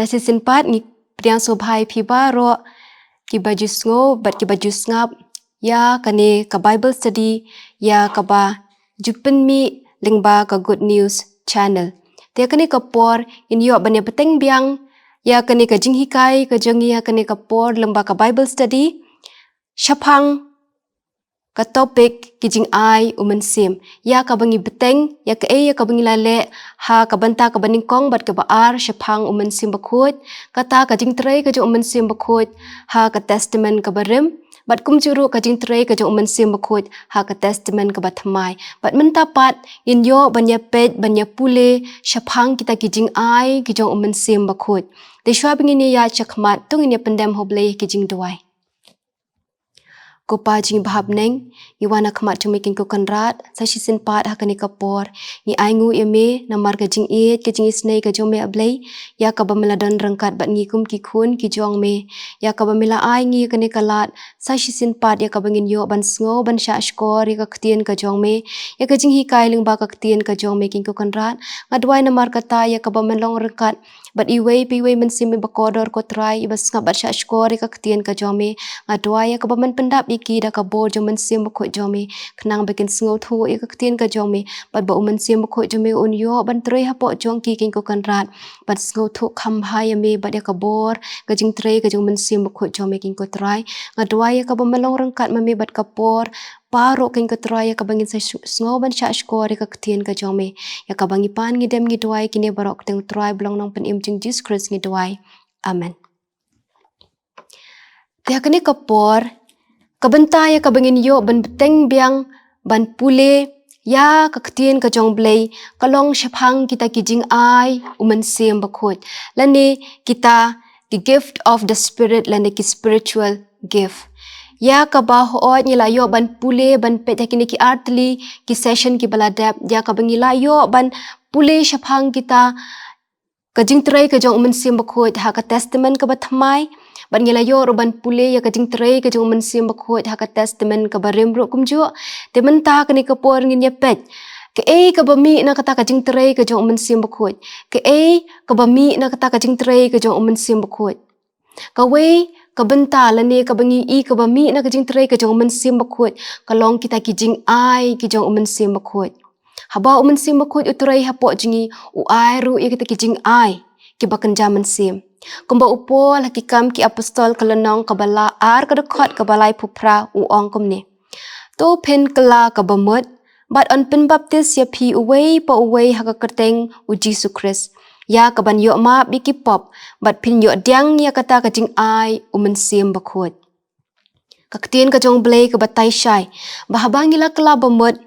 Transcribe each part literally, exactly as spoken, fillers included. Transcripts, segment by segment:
Shisien pat ngi pdiang sngewbha ïa phi baroh kiba ju sngew bad kiba ju sngap ïa kane ka Bible study ïa kaba ju pynmih lyngba ka Good News Channel. Te kane ka por ngin ïoh ban ïa bteng biang ïa kane ka jinghikai ka jong ngi ïa kane ka por lyngba ka Bible study shaphang ka topic ki jingai u Mynsiem. Ïa kaba ngi bteng ïa kaei ïa kaba ngi la leh ha ka bynta kaba nyngkong bad kaba ar shaphang u Mynsiem Bakhuid, kata ka jingtrei ka jong u Mynsiem Bakhuid ha ka Testament kaba rim, bad kumjuh ruh ka jingtrei ka jong u Mynsiem Bakhuid ha ka Testament kaba thymmai. Bad mynta pat ngin ïoh ban ïa peit ban ïa pule shaphang kita ki jingai ki jong u Mynsiem Bakhuid. Te shuwa ba ngin ïa ïaid shakhmat to ngin ïa pyndem ha U Blei ki jingduwai. Ko Pa jong ngi ba ha bneng, ngi wan ha khmat jong me Kynrad, sa shisien pat ha kane ka por ngi ainguh ïa me namar ka jingïeit ka jingisynei ka jong me A Blei, ïa kaba me la don ryngkat bad ngi kum ki khun ki jong me, ïa kaba me la ai ngi ïa kane ka lad, sa shisien pat ïa kaba ngin ïoh ban sngew ban shah shkor ïa ka ktien ka jong me, ïa ka jinghikai lyngba ka ktien ka jong me Kynrad. Nga duwai namar kata ïa kaba men long ryngkat bad iwei pa iwei mynsiem iba kordor ko Trai, iba sngap bad shah shkor ïa ka ktien ka jong me. Nga duwai ïa kaba men pyndap ïa ki da ka bor jong u Mynsiem Bakhuid jong me, khnang ba kin sngewthuh ïa ka ktien ka jong me, bad ba u Mynsiem Bakhuid jong me un ïoh ban trei hapoh jong ki Kynrad, ban sngewthuh kham bha ïa me bad ïa ka bor ka jingtrei ka jong u Mynsiem Bakhuid jong me Kynrad. Nga duwai ïa kaba men long ryngkat ma me bad ka por baroh Kynrad ïa kaba ngin sa shu-, sngew ban shah shkor ïa ka ktien ka jong me. Ïa kaba ngi pan ngi dem ngi duwai kine baroh ha kyrteng u Trai ba long Nongpynim jong ngi Jisu Khrist ngi duwai. Amen. Te ha kane ka por, ka bynta ïa kaba ngin ïoh ban bteng biang ban pule ïa ka ktien ka jong U Blei ka long shaphang kita ki jingai u Mynsiem Bakhuid, lane kita ki gift of the Spirit lane ki spiritual gift. Ïa kaba hooid ngi la ïoh ban pule ban peit ha kine ki artylli ki session kiba la dep, ïa kaba ngi la ïoh ban pule shaphang kita ka jingtrei ka jong u Mynsiem Bakhuid ha ka Testament kaba thymmai, bad ngi la ïoh ruh ban pule ïa ka jingtrei ka jong u Mynsiem Bakhuid ha ka Testament kaba rim ruh kumjuh. Te mynta kane ka por ngin ïa peit kaei kaba mih na kata ka jingtrei ka jong u Mynsiem Bakhuid, kaei kaba mih na kata ka jingtrei ka jong u Mynsiem Bakhuid. Kawei ka bynta lane kaba ngi i kaba mih na ka jingtrei ka jong u Mynsiem Bakhuid ka long kita ki jingai ki jong u Mynsiem Bakhuid. Haba u Mynsiem Bakhuid u trei hapoh jong ngi, u ai ruh ïa kita ki jingai kiba kynja mynsiem. Kumba u Paul ha Ki Kam ki Apostol ka lynnong kaba la ar ka dkhot kaba laiphew phra u ong kumne: To phin kylla kaba mut, bad yn pynbaptis ïa phi uwei pa uwei ha ka kyrteng u Jisu Khrist, ïa kaban ïoh map ïa ki pop, bad phin ïoh pdiang ïa kata ka jingai u Mynsiem Bakhuid. Ka ktien ka jong U Blei kaba tai shai ba haba ngi la kylla ba mut,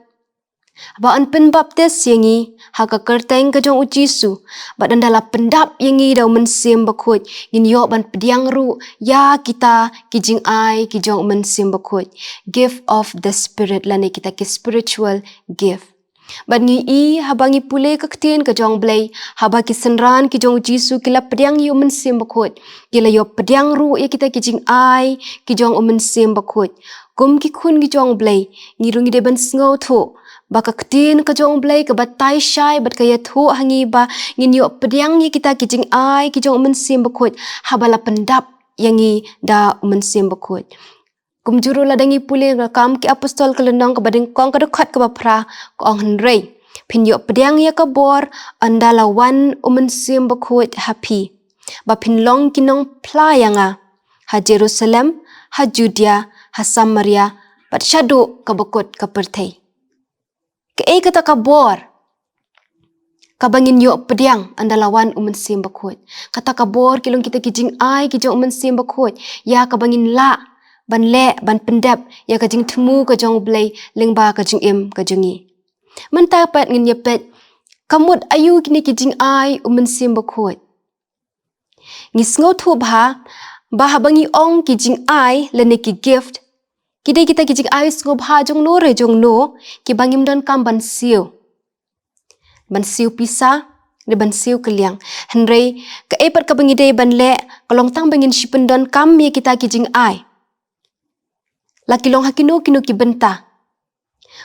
haba yn pynbaptis ïa ngi ha ka kyrteng ka jong u Jisu, bad ynda la pyndap ïa ngi da u Mynsiem Bakhuid, ngin ïoh ban pdiang ruh ïa kita ki jingai ki jong u Mynsiem Bakhuid. Gift of the Spirit lane kita ki spiritual gift. Bad ngi i haba ngi pule ka ktien ka jong U Blei, haba ki synran ki jong u Jisu ki la pdiang ïa u Mynsiem Bakhuid, ki la ïoh pdiang ruh ïa kita ki jingai ki jong u Mynsiem Bakhuid. Kum ki khun ki jong U Blei, ngi ruh ngi dei ban sngewthuh ba ka ktien ka jong U Blei kaba tai shai bad ka ïathuh ha ngi ba ngin ïoh pdiang ïa kita ki jingai ki jong u Mynsiem Bakhuid haba la pyndap ïa ngi da u Mynsiem Bakhuid. Kumjuh ruh lada ngi pule ha Ki Kam ki Apostol ka lynnong kaba nyngkong ka dkhot kaba phra, ka ong: Hynrei phin ïoh pdiang ïa ka bor ynda la wan u Mynsiem Bakhuid ha phi, ba phin long ki nongphla ïa nga ha Jerusalem, ha Judia, ha Samaria, bad shaduh kaba kut ka pyrthei. Kaei kata ka bor kaba ngin ïoh pdiang ynda la wan u Mynsiem Bakhuid? Kata ka bor ki long kita ki jingai ki jong u Mynsiem Bakhuid, ïa kaba ngin lah ban leh ban pyndep ïa ka jingthmu ka jong U Blei lyngba ka jingim ka jong ngi. Mynta pat ngin ïa peit ka mut aïu kine ki jingai u Mynsiem Bakhuid. Ngi sngewthuh bha ba haba ngi ong ki jingai lane ki gift, ki dei kita ki jingai sngewbha jong no re jong no kiba ngim donkam ban siew, ban siew pisa ne ban siew kylliang. Hynrei kaei pat kaba ngi dei ban leh ka long tang ba ngin shu pyndonkam ïa kita ki jingai, la ki long ha kino kino ki bynta.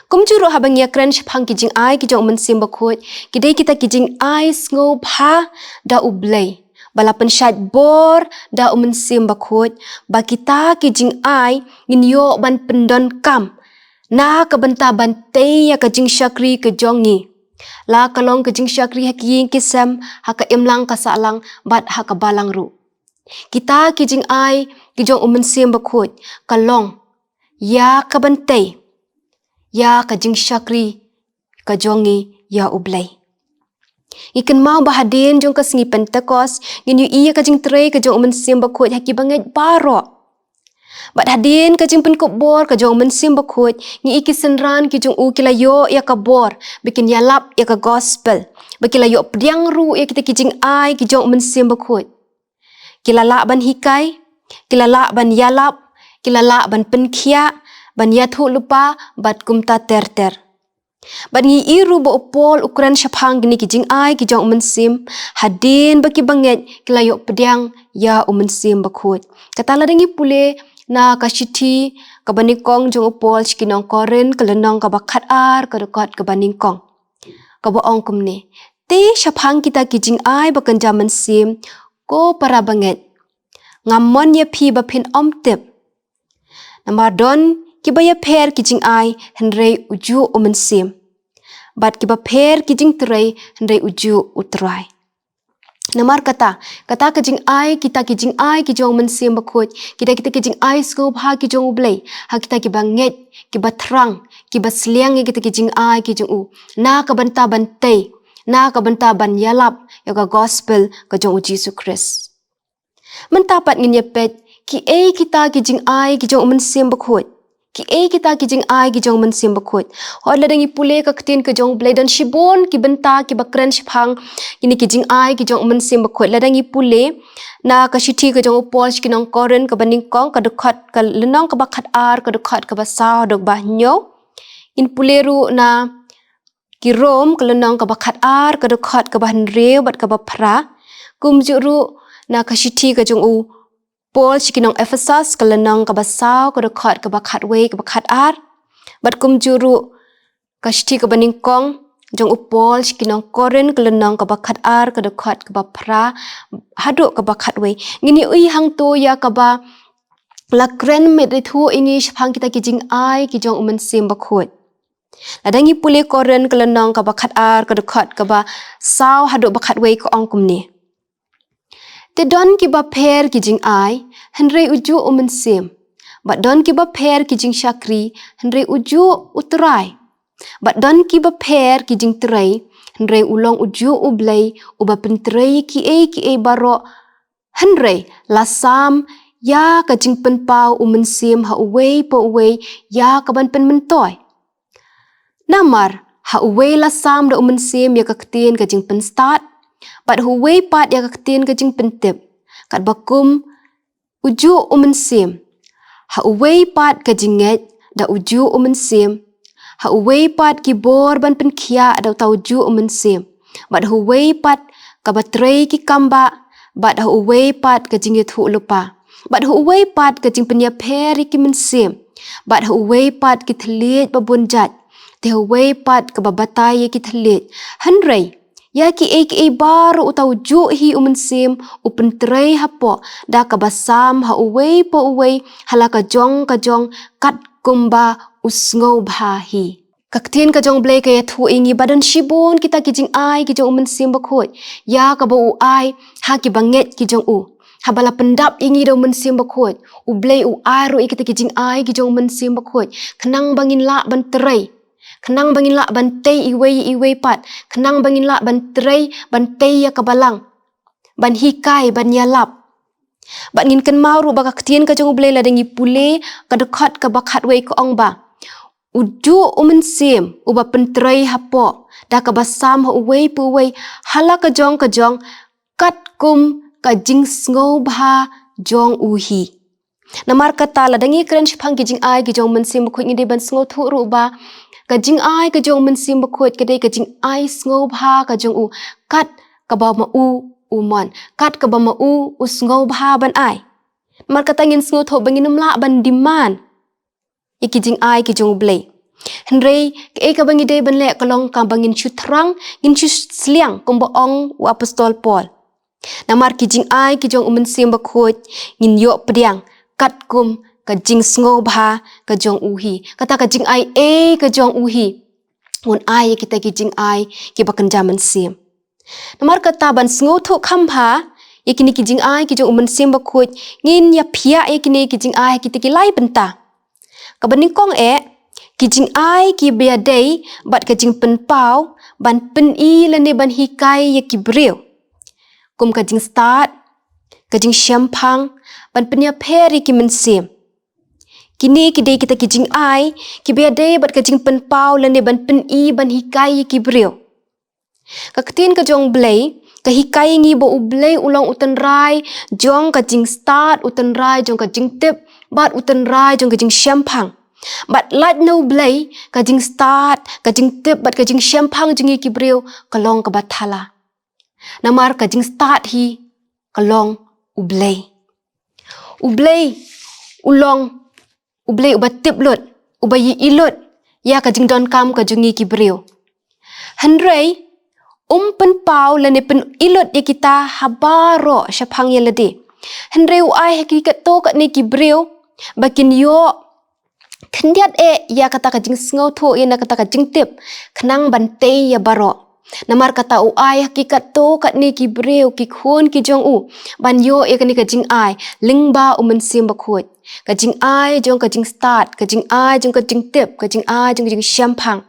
Kumjuh ruh haba ngi ïakren shaphang ki jingai ki jong u Mynsiem Bakhuid, ki dei kita ki jingai sngewbha da U Blei ba la pynshait bor da u Mynsiem Bakhuid, ba kita ki jingai ngin ïoh ban pyndonkam na ka bynta ban tei ïa ka jingshakri ka jong ngi, la ka long ka jingshakri ha ki ïing ki sem, ha ka imlang ka sahlang, bad ha ka balang ruh. Kita ki jingai ki jong u Mynsiem Bakhuid ka long ïa ka ban tei ïa ka jingshakri ka jong ngi ïa U Blei. Ngi kynmaw ba hadien jong ka sngi Pentekost, ngin ïohi ïa ka jingtrei ka jong u Mynsiem Bakhuid ha ki bangeit baroh. Bad hadien ka jingpynkup bor ka jong u Mynsiem Bakhuid, ngi i ki synran ki jong u ki la ïoh ïa ka bor ba kin ïalap ïa ka gospel, ba ki la ïoh pdiang ruh ïa kita ki jingai ki jong u Mynsiem Bakhuid. Ki la lah ban hikai, ki la lah ban ïalap, ki la lah ban pynkhiah, ban ïathuh lypa, bad kumta ter ter. Bad ngi i ruh ba u Paul u kren shaphang kine ki jingai ki jong u Mynsiem, hadien ba ki bangeit ki la ïoh pdiang ïa u Mynsiem Bakhuid. Kata lada ngi pule na ka shithi kaba nyngkong jong u Paul sha ki nong Korinth, ka lynnong kaba khatar, ka dkhot kaba nyngkong, kaba ong kumne: Te shaphang kita ki jingai ba kynja mynsiem, ko para bangeit, ngam mon ïa phi ba phin ym tip. Namar don kiba ïapher ki jingai, hynrei ujuh u Mynsiem, bad kiba pher ki jingtrei, hynrei ujuh u Trai. Namar kata, kata ka jingai, kita ki jingai ki jong u Mynsiem Bakhuid, kita, kita ki jingai sngewbha ki jong U Blei ha kita ki bangeit kiba thrang, kiba sliang ïa kita ki jingai ki jong u, na ka bynta ban tei, na ka bynta ban ïalap ïa ka gospel ka jong u Jisu Khrist. Mynta pat ngin ïa peit kiei kita ki jingai ki jong u Mynsiem Bakhuid. Kiei kita ki jingai ki jong u Mynsiem Bakhuid? Hooid, lada ngi pule ka ktien ka jong U Blei, don shibun ki bynta kiba kren shaphang kine ki jingai ki jong u Mynsiem Bakhuid. Lada ngi pule na ka shithi ka jong u Paul sha ki nong Korinth kaba nyngkong, ka dkhot, ka lynnong kaba khatar, ka dkhot kaba saw haduh ba hynñiew. Ngin pule ruh na ki Rom, ka lynnong kaba khatar, ka dkhot kaba hynriew bad kaba phra. Kumjuh ruh na ka shithi ka jong u Paul sha ki nong Ephesus, ka lynnong kaba saw, ka dkhot kaba khatwei, kaba khatar. Bad kumjuh ruh ka shithi kaba nyngkong jong u Paul sha ki nong Korinth, ka lynnong kaba khatar, ka dkhot kaba phra haduh kaba khatwei. Ngin ïohi hangto ïa kaba la kren met ïathuh ïa ngi shaphang kita ki jingai ki jong u Mynsiem Bakhuid. Lada ngi pule Korinth, ka lynnong kaba khatar, ka dkhot kaba saw haduh ba khatwei, ka ong kumne: Te don kiba pher ki jingai, hynrei ujuh u Mynsiem. Bad don kiba pher ki jingshakri, hynrei ujuh u Trai. Bad don kiba pher ki jingtrei, hynrei u long ujuh U Blei uba pyntrei kiei kiei baroh. Hynrei la sam ïa ka jingpynpaw u Mynsiem ha uwei pa uwei ïa ka ban pynmyntoi. Namar ha uwei la sam da u Mynsiem ïa ka ktien ka jingpynstad, bad ha uwei pat ïa ka ktien ka jingpyntip, katba kum ujuh u Mynsiem. Ha uwei pat ka jingngeit, da ujuh u Mynsiem. Ha uwei pat ki bor ban pynkhiah, da uta ujuh u Mynsiem. Bad ha uwei pat kaba trei ki kambah, bad ha uwei pat ka jingïathuhlypa, bad ha uwei pat ka jingpynïapher ïa ki mynsiem, bad ha uwei pat ki thylliej babun jait, te ha uwei pat kaba batai ïa ki thylliej. Hynrei ïa kiei kiei baroh uta ujuh hi u Mynsiem u pyntrei hapoh, da kaba sam ha uwei pa uwei ha la ka jong ka jong, katkumba u sngewbha hi. Ka ktien ka jong U Blei ka ïathuh ïa ngi ba don shibun kita ki jingai ki jong u Mynsiem Bakhuid, ïa kaba u ai ha kiba ngeit ki jong u. Haba la pyndap ïa ngi da u Mynsiem Bakhuid, U Blei u ai ruh ïa kita ki jingai ki jong u Mynsiem Bakhuid, khnang ba ngin lah ban trei, khnang ba ngin lah ban tei iwei ïa iwei pat, khnang ba ngin lah ban trei, ban tei ïa ka balang, ban hikai, ban ïalap. Bad ngin kynmaw ruh ba ka ktien ka jong U Blei, lada ngi pule ka dkhot kaba khatwei, ka ong ba ujuh u Mynsiem uba pyntrei hapoh, da kaba sam ha uwei pa uwei ha la ka jong ka jong, katkum ka jingsngewbha jong u hi. Namar kata, lada ngi kren shaphang ki jingai ki jong u Mynsiem Bakhuid, ngi dei ban sngewthuh ruh ba ka jingai ka jong u Mynsiem Bakhuid ka dei ka jingai sngewbha ka jong u, kat kaba ma u u mon, kat kaba ma u u sngewbha ban ai. Namar kata, ngin sngewthuh ba ngin ym lah ban demand ïa ki jingai ki jong U Blei. Hynrei kaei kaba ngi dei ban leh ka long kaba ngin shu thrang, ngin shu sliang, kumba ong u apostol Paul. Namar ki jingai ki jong u Mynsiem Bakhuid ngin ïoh pdiang katkum ka jingsngewbha ka jong u hi. Kata ka jingai ei ka jong u hi, ngun ai ïa kita ki jingai kiba kynja mynsiem. Namar kata, ban sngewthuh kham bha ïa kine ki jingai ki jong u Mynsiem Bakhuid, ngin ïa phiah ïa kine ki jingai ha kita ki lai bynta. Kaba nyngkong eh, ki jingai kiba ïadei bad ka jingpynpaw ban pyni lane ban hikai ïa ki briew, kum ka jingstad, ka jingshemphang, ban pynïapher ïa ki mynsiem. Kine ki dei kita ki jingai kiba ïadei bad ka jingpynpaw lane ban pyni ban hikai ïa ki briew. Ka ktien ka jong u Blei ka hikai ïa ngi ba u Blei u long u tynrai jong ka jingstad, u tynrai jong ka jingtip, bad u tynrai jong ka jingshemphang. Bad lait na u Blei, ka jingstad, ka jingtip bad ka jingshemphang jong ngi ki briew ka long kaba thala. Namar ka jingstad hi ka long u Blei. U Blei u long u Blei uba tip lut, uba ïohi lut ïa ka jingdonkam ka jong ngi ki briew. Hynrei um pynpaw lane pyni lut ïa kita ha baroh shaphang ïa lade. Hynrei u ai ha ki katto katne ki briew ba kin ïoh khyndiat eh ïa kata ka jingsngewthuh, ïa na kata ka jingtip, khnang ban tei ïa baroh. Namar kata u ai ha ki katto katne ki briew, ki khun ki jong u, ban ïoh ïa kane ka jingai lyngba u Mynsiem Bakhuid. Ka jingai jong ka jingstad, ka jingai jong ka jingtip, ka jingai jong ka jingshemphang.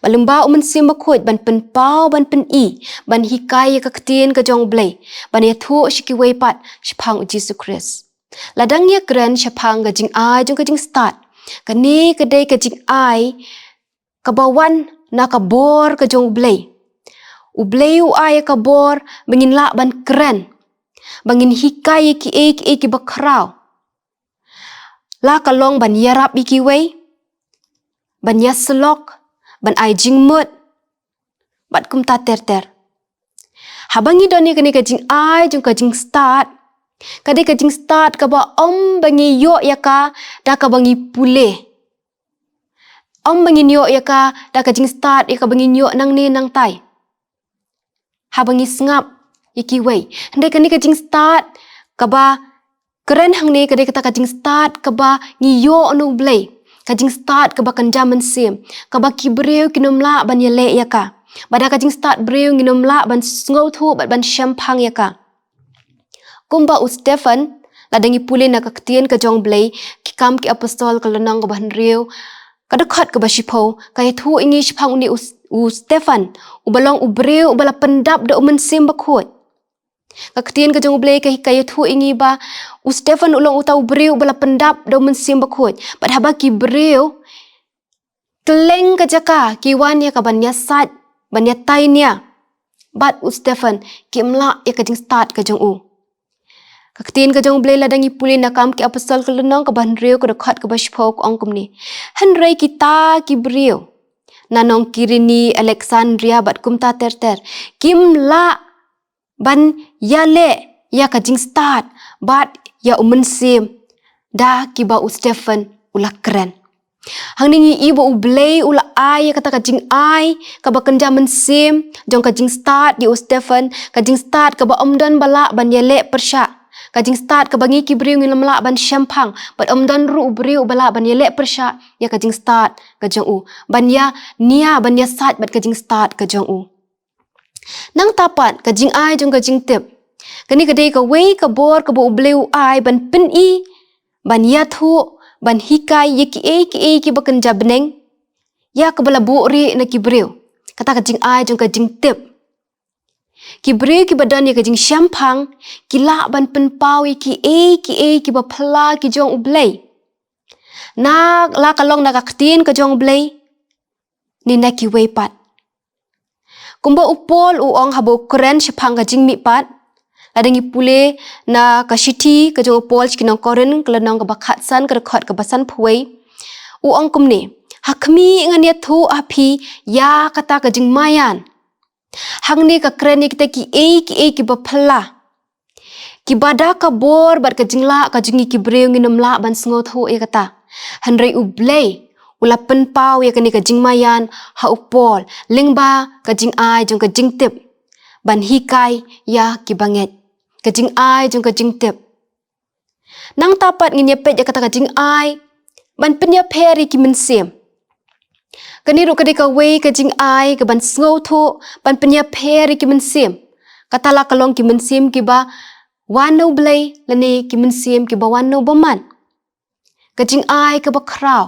Ba lyngba u Mynsiem Bakhuid ban pynpaw, ban pyni, ban hikai ïa ka ktien ka jong u Blei, ban ïathuh sha kiwei pat shaphang u Jisu Khrist. Lada ngi ïakren shaphang ka jingai jong ka jingstad, kane ka dei ka jingai kaba wan na ka bor ka jong u Blei. U Blei u ai ka bor ba ngin lah ban kren, ba ngin hikai ïa kiei kiei kiba khraw. La ka long ban ïarap ïa kiwei, ban ïasyllok, ban ai jingmut, bad kumta ter ter. Haba ngi don ïa kane ka jingai jong ka jingstad, ka dei ka jingstad kaba ym ba ngi ïoh ïa ka da kaba ngi pule. Ym ba ngin ïoh ïa ka da ka jingstad ïa kaba ngin ïoh nangne nangtai haba ngi sngap ïa kiwei. Hynrei kane ka jingstad kaba kren hangne ka dei kata ka jingstad kaba ngi ïoh na u Blei, ka jingstad kaba kynja mynsiem, kaba ki briew kin ym lah ban ïaleh ïa ka. Bad da ka jingstad briew ngin ym lah ban sngewthuh bad ban shemphang ïa ka. Kumba u Stephan, lada ngi pule na ka ktien ka jong u Blei, Ki Kam ki Apostol ka lynnong kaba hynriew, ka dkhot kaba shiphew, ka ïathuh ïa ngi shaphang une u, u Stephan, uba long u briew uba la pyndap da u Mynsiem Bakhuid. Ka ktien ka jong u Blei ka, ka ïathuh ïa ngi ba u Stephan u long uta u briew uba la pyndap da u Mynsiem Bakhuid. Bad haba ki briew kylleng ka jaka ki wan ïa ka ban ïasaid, ban ïatai nia bad u Stephan, kim lah ïa ka jingstad ka jong u. Ka ktien ka jong u Blei lada ngi pule na Kam ki Apostol ka lynnong kaba hynriew ka dkhot kaba shiphew ka ong kumne: Hynrei kita ki briew na nong Kirene, Aleksandria bad kumta ter ter, kim lah ban ïaleh ïa ka jingstad bad ïa u Mynsiem da kiba u Stephan u la kren. Hangne ngi i ba u Blei u la ai ïa kata ka jingai kaba kynja mynsiem jong ka jingstad ïa u Stephan, ka jingstad kaba ym don ba lah ban ïaleh pyrshah, ka jingstad kaba ngi ki briew ngim lah ban shemphang, bad ym don ruh u briew ba lah ban ïaleh pyrshah ïa ka jingstad ka jong u, ban ïa nia, ban ïasaid bad ka jingstad ka jong u. Nangta pat ka jingai jong ka jingtip. Kane ka dei kawei ka bor kaba u Blei u ai ban pyni, ban ïathuh, ban hikai ïa kiei kiei kiba kynja bneng ïa kaba la buhrieh na ki briew. Kata ka jingai jong ka jingtip. Ki briew kiba don ïa ka jingshemphang ki lah ban pynpaw ïa kiei kiei kiba phylla ki jong u Blei, na la ka long na ka ktien ka jong u Blei ne na kiwei pat. Kumba u Paul u ong haba u kren shaphang ka jingmihpat, lada ngi pule na ka shithi ka jong u Paul sha ki nong Korinth ka lynnong kaba khatsan ka dkhot kaba sanphew wei, u ong kumne: Ha khmih ngan ïathuh ha phi ïa kata ka jingmaïan. Hangne ka kren ïa kita kiei kiei kiba phylla, kiba da ka bor bad ka jinglah ka jong ngi ki briew ngin ym lah ban sngewthuh ïa kata. Hynrei u Blei u la pynpaw ïa kane ka jingmaïan ha u Paul lyngba ka jingai jong ka jingtip. ban hikai ïa ki bangeit. Ka jingai jong ka jingtip. Nangta pat ngin ïa peit ïa kata ka jingai ban pynïapher ïa ki mynsiem. Kane ruh ka dei kawei ka jingai ka ban sngewthuh ban pynïapher ïa ki mynsiem. Kata la ka long ki mynsiem kiba wan na U Blei lane ki mynsiem kiba wan na u bymman. Ka jingai kaba khraw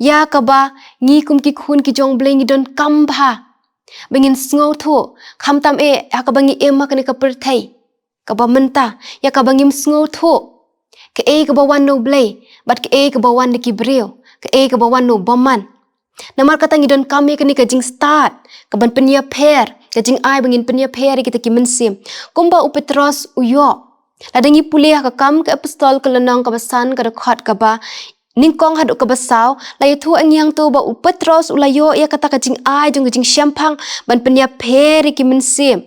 ïa kaba ngi kum ki khun ki jong U Blei ngi donkam bha ba ngin sngewthuh, khamtam eh ha kaba ngi im ha kane ka pyrthei kaba mynta, ïa kaba ngim sngewthuh kaei kaba wan na U Blei bad kaei kaba wan na ki briew, kaei kaba wan na u bymman. Namar kata ngi donkam ïa kane ka jingstad ka ban pynïapher, ka jingai ba ngin pynïapher ïa kita ki mynsiem. Kumba u Petros u ïoh, lada ngi pule ha ka Kam ki Apostol ka lynnong kaba san, ka dkhot kaba nyngkong haduh kaba saw, la ïathuh ïa ngi hangto ba u Petros u la ïoh ïa kata ka jingai jong ka jingshemphang ban pynïapher ïa ki mynsiem,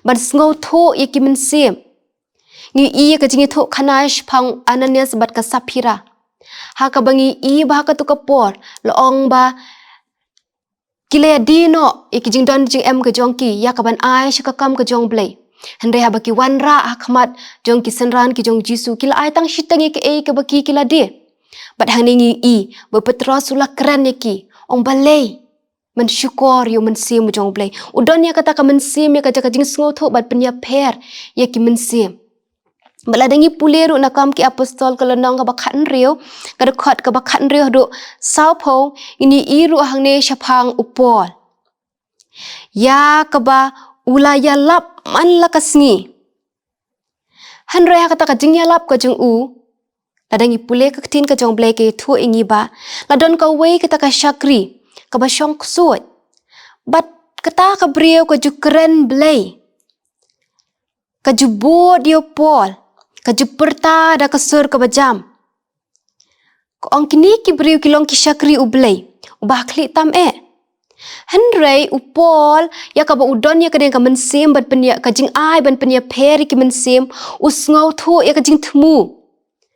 ban sngewthuh ïa ki mynsiem. Ngi i ïa ka jingïathuhkhana shaphang Ananias bad ka Saphira, ha kaba ngi i ba ha kato ka por la ong ba ki la ïadie noh ïa ki jingdon jingem ka jong ki ïa ka ban ai sha ka kam ka jong U Blei. Hynrei haba ki wanrah ha khmat jong ki synran ki jong U Jisu, ki la ai tang shiteng ïa kaei kaba ki, ki la die. Bad hangne ngi i ba u Petros u la kren ïa ki, ong, balei men shukor ïa u Mynsiem u jong U Blei. U don ïa kata ka mynsiem ïa ka jaka jingsngewthuh ban pynïapher ïa ki mynsiem. Bad lada ngi pule ruh na Kam ki Apostol ka lynnong kaba khathynriew, ka dkhot kaba khathynriew haduh sawphew, ngin ïa i ruh hangne shaphang u Paul ïa kaba u la ïalap man la ka sngi. Hynrei ha kata ka jingïalap ka jong u, lada ngi pule ka Ktien ka jong U Blei ka ïathuh ïa ngi ba la don kawei kata ka shakri kaba shong ksuid. Bad kata ka briew ka ju kren Blei, ka ju bud ïa u Paul, ka ju pyrta da ka sur kaba jam. Ka ong, kine ki briew ki long ki shakri U Blei uba ha khlieh tam eh. Hynrei u Paul ïa kaba u don ïa ka dei ka mynsiem ban pynïa, ka jingai ban pynïapher ïa ki mynsiem, u sngewthuh ïa ka jingthmu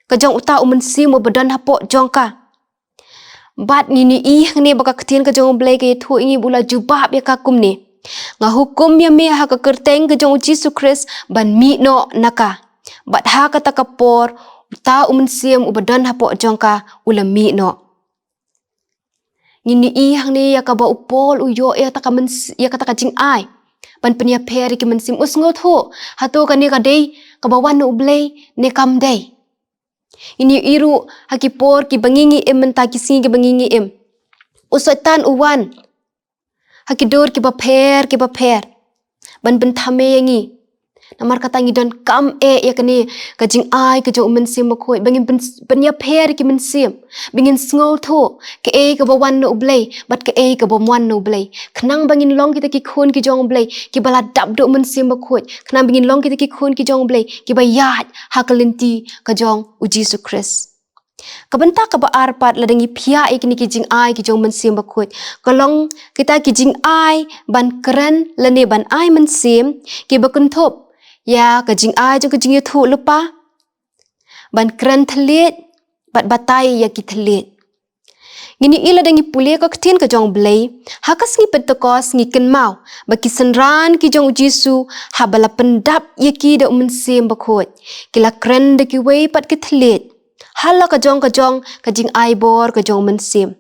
ka jong uta u mynsiem uba don hapoh jong ka. Bad ngin ïa i hangne ba ka Ktien ka jong U Blei ka ïathuh ïa ngi ba u la jubab ïa ka kumne, nga hukum ïa me ha ka kyrteng ka jong U Jisu Khrist ban mih noh na ka. Bad ha kata ka por uta u mynsiem uba don hapoh jong ka u la mih noh. Ngin ïa i hangne ïa kaba u Paul u ïoh ïa kata ka myns-, ïa kata ka jingai ban pynïapher ïa ki mynsiem, u sngewthuh hato kane ka dei kaba wan na U Blei ne kam dei. Ngin ïa i ruh ha ki por kiba ngi ngi im mynta, ki sngi kiba ngi ngi im, u Soitan u wan ha ki dur kiba pher kiba pher ban pynthame ïa ngi. Namar kata ngi donkam eh ïa kane ka jingai ka jong u Mynsiem Bakhuid ba ngin pyn-, pynïapher ïa ki mynsiem, ba ngin sngewthuh kaei kaba wan na U Blei bad kaei kaba ym wan na U Blei, khnang ba ngin long kita ki khun ki jong U Blei kiba la dap da u Mynsiem Bakhuid, khnang ba ngin long kita ki khun ki jong U Blei kiba ïaid ha ka lynti ka jong U Jisu Khrist. Ka bynta kaba ar pat, lada ngi phiah ïa kine ki jingai ki jong u Mynsiem Bakhuid, ka long kita ki jingai ban kren lane ban ai mynsiem kiba kynthup ïa ka jingai jong ka jingïathuhlypa, ban kren thylliej bad batai ïa ki thylliej. Ngin ïa i lada ngi pule ka Ktien ka jong U Blei, ha ka sngi Pentekost ngi kynmaw ba ki synran ki jong U Jisu, haba la pyndap ïa ki da u Mynsiem Bakhuid, ki la kren da kiwei pat ki thylliej ha la ka jong ka jong ka jingai bor ka jong u Mynsiem.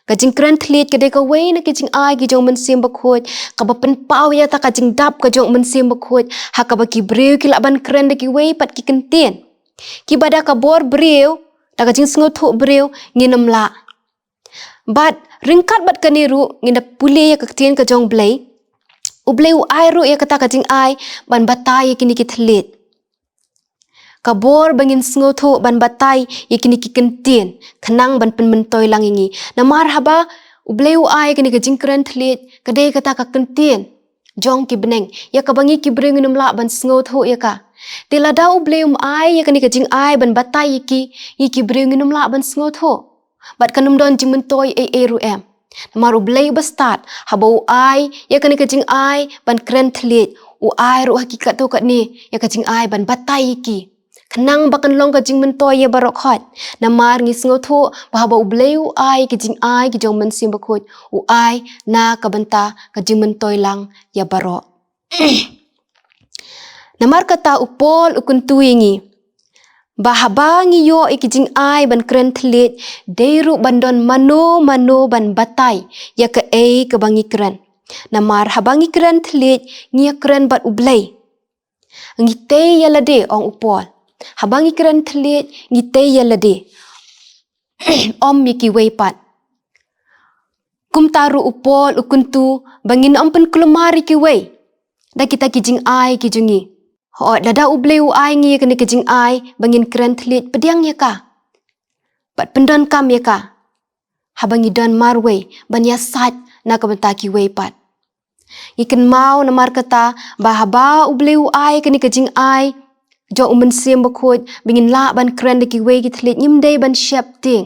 Ka jingkren thylliej ka dei kawei na ki jingai ki jong u Mynsiem Bakhuid kaba pynpaw ïa kata ka jingdap ka jong u Mynsiem Bakhuid, ha kaba ki briew ki lah ban kren da kiwei pat ki kyntien kiba da ka bor briew, da ka jingsngewthuh briew ngin ym lah. Bad ryngkat bad kane ruh, ngin da pule ïa ka Ktien ka jong U Blei, U Blei u ai ruh ïa kata ka jingai ban batai ïa kine ki thylliej, ka bor ba ngin sngewthuh ban batai ïa kine ki kyntien, khnang ban pynmyntoi lang ïa ngi. Namar haba U Blei u ai ïa kane ka jingkren thylliej, ka dei kata ka kyntien jong ki bneng, ïa kaba ngi ki briew ngin ym lah ban sngewthuh ïa ka. Te lada U Blei um ai ïa kane ka jingai ban batai ïa ki, ngi ki briew ngin ym lah ban sngewthuh, bad kan ym don jingmyntoi ei ei ruh em. Namar U Blei uba stad, haba u ai ïa kane ka jingai ban kren thylliej, u ai ruh ha ki katto katne ïa ka jingai ban batai ïa ki, khnang ba kan long ka jingmyntoi ïa baroh khoit. Namar ngi sngewthuh ba haba U Blei u ai ïa ka jingai ka jong u Mynsiem Bakhuid, u ai na ka bynta ka jingmyntoi lang ïa baroh. Namar kata u Paul u kyntu ïa ngi ba haba ngi ïoh ïa ki jingai ban kren thylliej, dei ruh ban don mano mano ban batai ïa kaei kaba ngi kren. Namar haba ngi kren thylliej, ngi ïa kren bad U Blei. Ngi tei ïa lade, ong u Paul. Haba ngi kren thylliej, ngi tei ïa lade, ym ïa kiwei pat. Kumta ruh u Paul u kyntu ba ngin ym pynkulmar ïa kiwei da kita ki jingai ki jong ngi. Hooid, lada U Blei u ai ngi ïa kane ka jingai ba ngin kren thylliej, pdiang ïa ka bad pyndonkam ïa ka haba ngi don marwei ban ïasaid na ka bynta kiwei pat. Ngi kynmaw namar kata ba haba U Blei u ai kane ka jingai jong U Mynsiem Bakhuid ba ngin lah ban kren da kiwei ki thylliej, ngim dei ban sheptieng.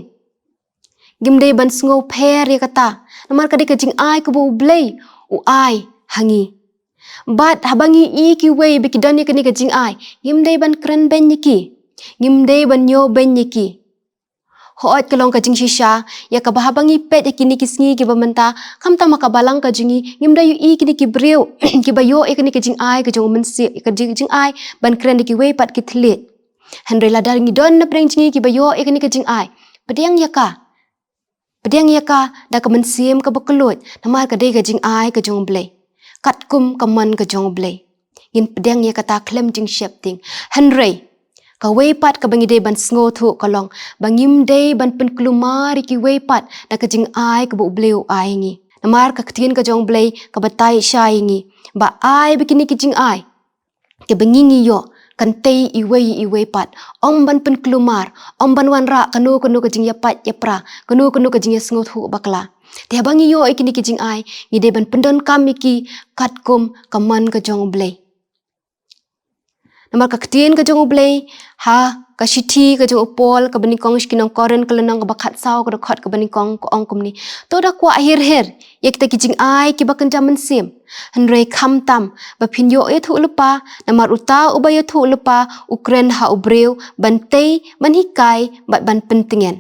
Ngim dei ban sngewpher ïa kata, namar ka dei ka jingai kaba U Blei u ai ha ngi. Bad haba ngi ïohi kiwei ba ki don ïa kane ka jingai, ngim dei ban kren beiñ ïa ki, ngim dei ban ïoh beiñ ïa ki. Hooid, ka long ka jingshisha ïa kaba haba ngi peit ïa kine ki sngi kiba mynta, khamtam ha ka balang ka jong ngi, ngim da ïohi kine ki briew kiba ïoh ïa kane ka jingai ka jong U Mynsiem, ka jing- jingai ban kren da kiwei pat ki thylliej. Hynrei lada ngi don na pdeng jong ngi kiba ïoh ïa kane ka jingai, pdiang ïa ka. Pdiang ïa ka da ka mynsiem kaba kylluid, namar ka dei ka jingai ka jong U Blei, katkum ka mon ka jong U Blei. Ngin pdiang ïa kata khlem jingsheptieng. Hynrei kawei pat kaba ngi dei ban sngewthuh ka long ba ngim dei ban pynkulmar ïa kiwei pat da ka jingai kaba U Blei u ai ngi. Namar ka ktien ka jong U Blei ka batai shai ïa ngi ba ai ba kine ki jingai kiba ngi ngi ïoh kan tei iwei ïa iwei pat. Ym ban pynkulmar, ym ban wanrah kano kano ka jingïapait ïapra, kano kano ka jingïasngewthuh bakla. Te haba ngi ïoh ïa kine ki jingai, ngi dei ban pyndonkam ïa ki katkum ka mon ka jong U Blei. Namar ka ktien ka jong U Blei ha ka shithi ka jong u Paul kaba nyngkong sha ki nong Korinth, ka lynnong kaba khatsaw, ka dkhot kaba nyngkong, ka ong kumne: To da kwah hir hir ïa kita ki jingai kiba kynja mynsiem, hynrei khamtam ba phin ïoh ïathuh lypa, namar uta uba ïathuh lypa u kren ha u briew ban tei, ban hikai bad ban pyntngen.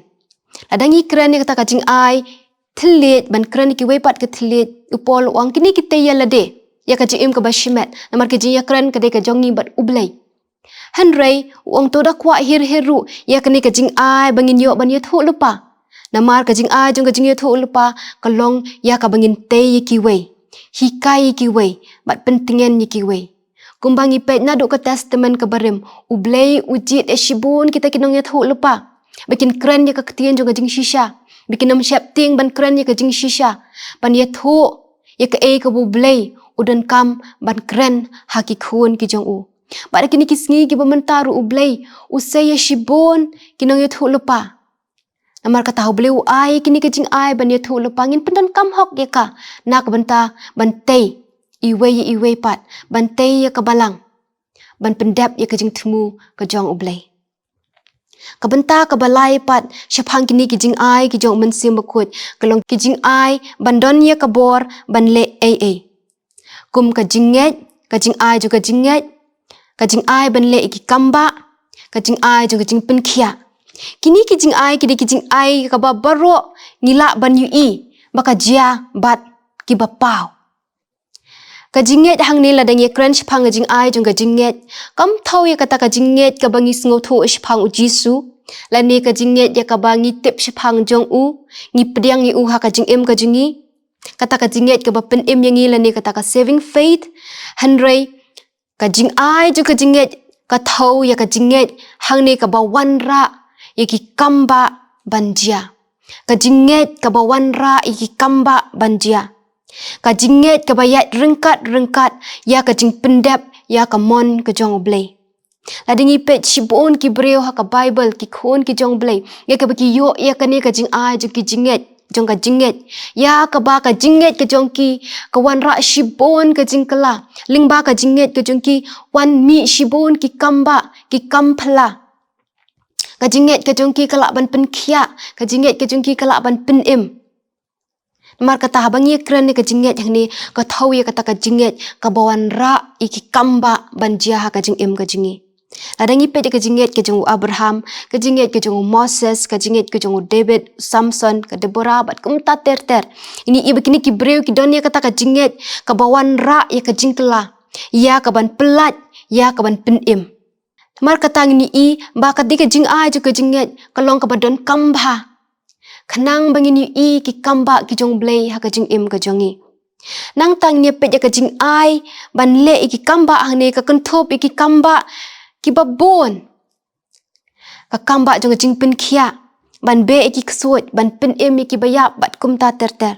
Lada ngi kren ïa kata ka jingai thylliej, ban kren ïa kiwei pat ki thylliej, u Paul u ong kine ki tei ïa lade ïa ka jingim kaba shimet, namar ka jingïakren ka dei ka jong ngi bad U Blei. Hynrei u ong to da kwah hir hir ruh ïa kane ka jingai ba ngin ïoh ban ïathuh lypa. Namar ka jingai jong ka jingïathuh lypa ka long ïa kaba ngin tei ïa kiwei, hikai ïa kiwei bad pyntngen ïa kiwei. Kumba ngi peit naduh ka Testament kaba rim, U Blei u jied ïa shibun kita ki nongïathuh lypa ba kin kren ïa ka ktien jong ka jingshisha, ba kin ym sheptieng ban kren ïa ka jingshisha, ban ïathuh ïa kaei kaba U Blei u donkam ban kren ha ki khun ki jong u. Bad ha kine ki sngi kiba mynta ruh U Blei u sei ïa shibun ki nongïathuh lypa. Namar kata U Blei u ai kine ki jingai ban ïathuh lypa, ngin pyndonkam hok ïa ka na ka bynta ban tei iwei ïa iwei pat, ban tei ïa ka balang, ban pyndep ïa ka jingthmu ka jong U Blei. Ka bynta kaba lai pat shaphang kine ki jingai ki jong U Mynsiem Bakhuid ka long ki jingai ban don ïa ka bor ban leh ei ei. Kum ka jingngeit, ka jingai jong ka jingngeit, ka jingai ban leh ïa ki kam bah, ka jingai jong ka jingpynkhiah. Kine ki jingai ki dei ki jingai kaba baroh ngi lah ban ïohi ba ka jia bad kiba paw. Ka jingngeit hangne, lada ngi kren shaphang ka jingai jong ka jingngeit, kam thaw ïa kata ka jingngeit kaba ngi sngewthuh shaphang U Jisu, lane ka jingngeit ïa kaba ngi tip shaphang jong u, ngi pdiang ïa u ha ka jingim ka jong ngi, kata ka jingngeit kaba pynim ïa ngi, lane kata ka saving faith. Hynrei ka jingai jong ka jingngeit ka thaw ïa ka jingngeit hangne kaba wanrah ïa ki kam bah ban jia. Ka jingngeit kaba wanrah ïa ki kam bah ban jia. Ka jingngeit kaba ïaid ryngkat ryngkat ïa ka jingpyndep ïa ka mon ka jong U Blei. Lada ngi peit shibun ki briew ha ka Baibl, ki khun ki jong U Blei, ïa kaba ki ïoh ïa kane ka jingai jong ki jingngeit, jong ka jingngeit, ïa kaba ka jingngeit ka jong ki ka wanrah shibun ka jingkylla. Lyngba ka jingngeit ka jong ki wan mih shibun ki kam bah, ki kam phylla. Ka jingngeit ka jong ki ka lah ban pynkhiah, ka jingngeit ka jong ki ka lah ban pynim. Namar kata haba ngi kren ïa ka jingngeit hangne, ka thaw ïa kata ka jingngeit kaba wanrah ïa ki kam bah ban jia ha ka jingim ka jong ngi. Lada ngi peit ïa ka jingngeit ka jong u Abraham, ka jingngeit ka jong u Moses, ka jingngeit ka jong u David, u Samson, ka Deborah bad kumta ter ter. Ngi ïohi ba kine ki briew ki don ïa kata ka jingngeit kaba wanrah ïa ka jingkylla. ïa ka ban pyllait, ïa ka ban pynim. Namar kata ngin ïohi ba ka dei ka jingai jong ka jingngeit ka long kaba donkam bha, khnang ba ngin ïohi ki kambah ki jong U Blei ha ka jingim ka jong ngi. Nangta ngin ïa peit ïa ka jingai ban leh ïa ki kambah hangne ka kynthup ïa ki kambah kiba bun. Ka kambah jong ka jingpynkhiah, ban beh ïa ki ksuid, ban pynim ïa kiba ïap bad kumta ter ter.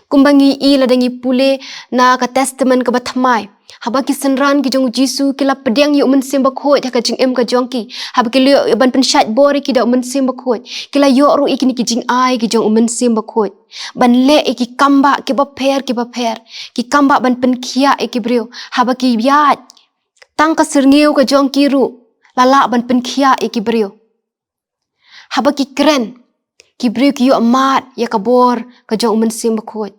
Kumba ngi ïohi lada ngi pule na ka Testament kaba thymmai, haba ki synran ki jong U Jisu ki la pdiang ïa U Mynsiem Bakhuid ha ka jingim ka jong ki, haba ki la ïoh ban pynshait bor ïa ki da U Mynsiem Bakhuid, ki la ïoh ruh ïa kine ki jingai ki jong U Mynsiem Bakhuid, ban leh ïa ki kambah kiba pher kiba pher, ki kambah ban pynkhiah ïa ki briew. Haba ki ïaid tang ka syrngiew ka jong ki ruh, la lah ban pynkhiah ïa ki briew. Haba ki kren, ki briew ki ïoh mad ïa ka bor ka jong U Mynsiem Bakhuid.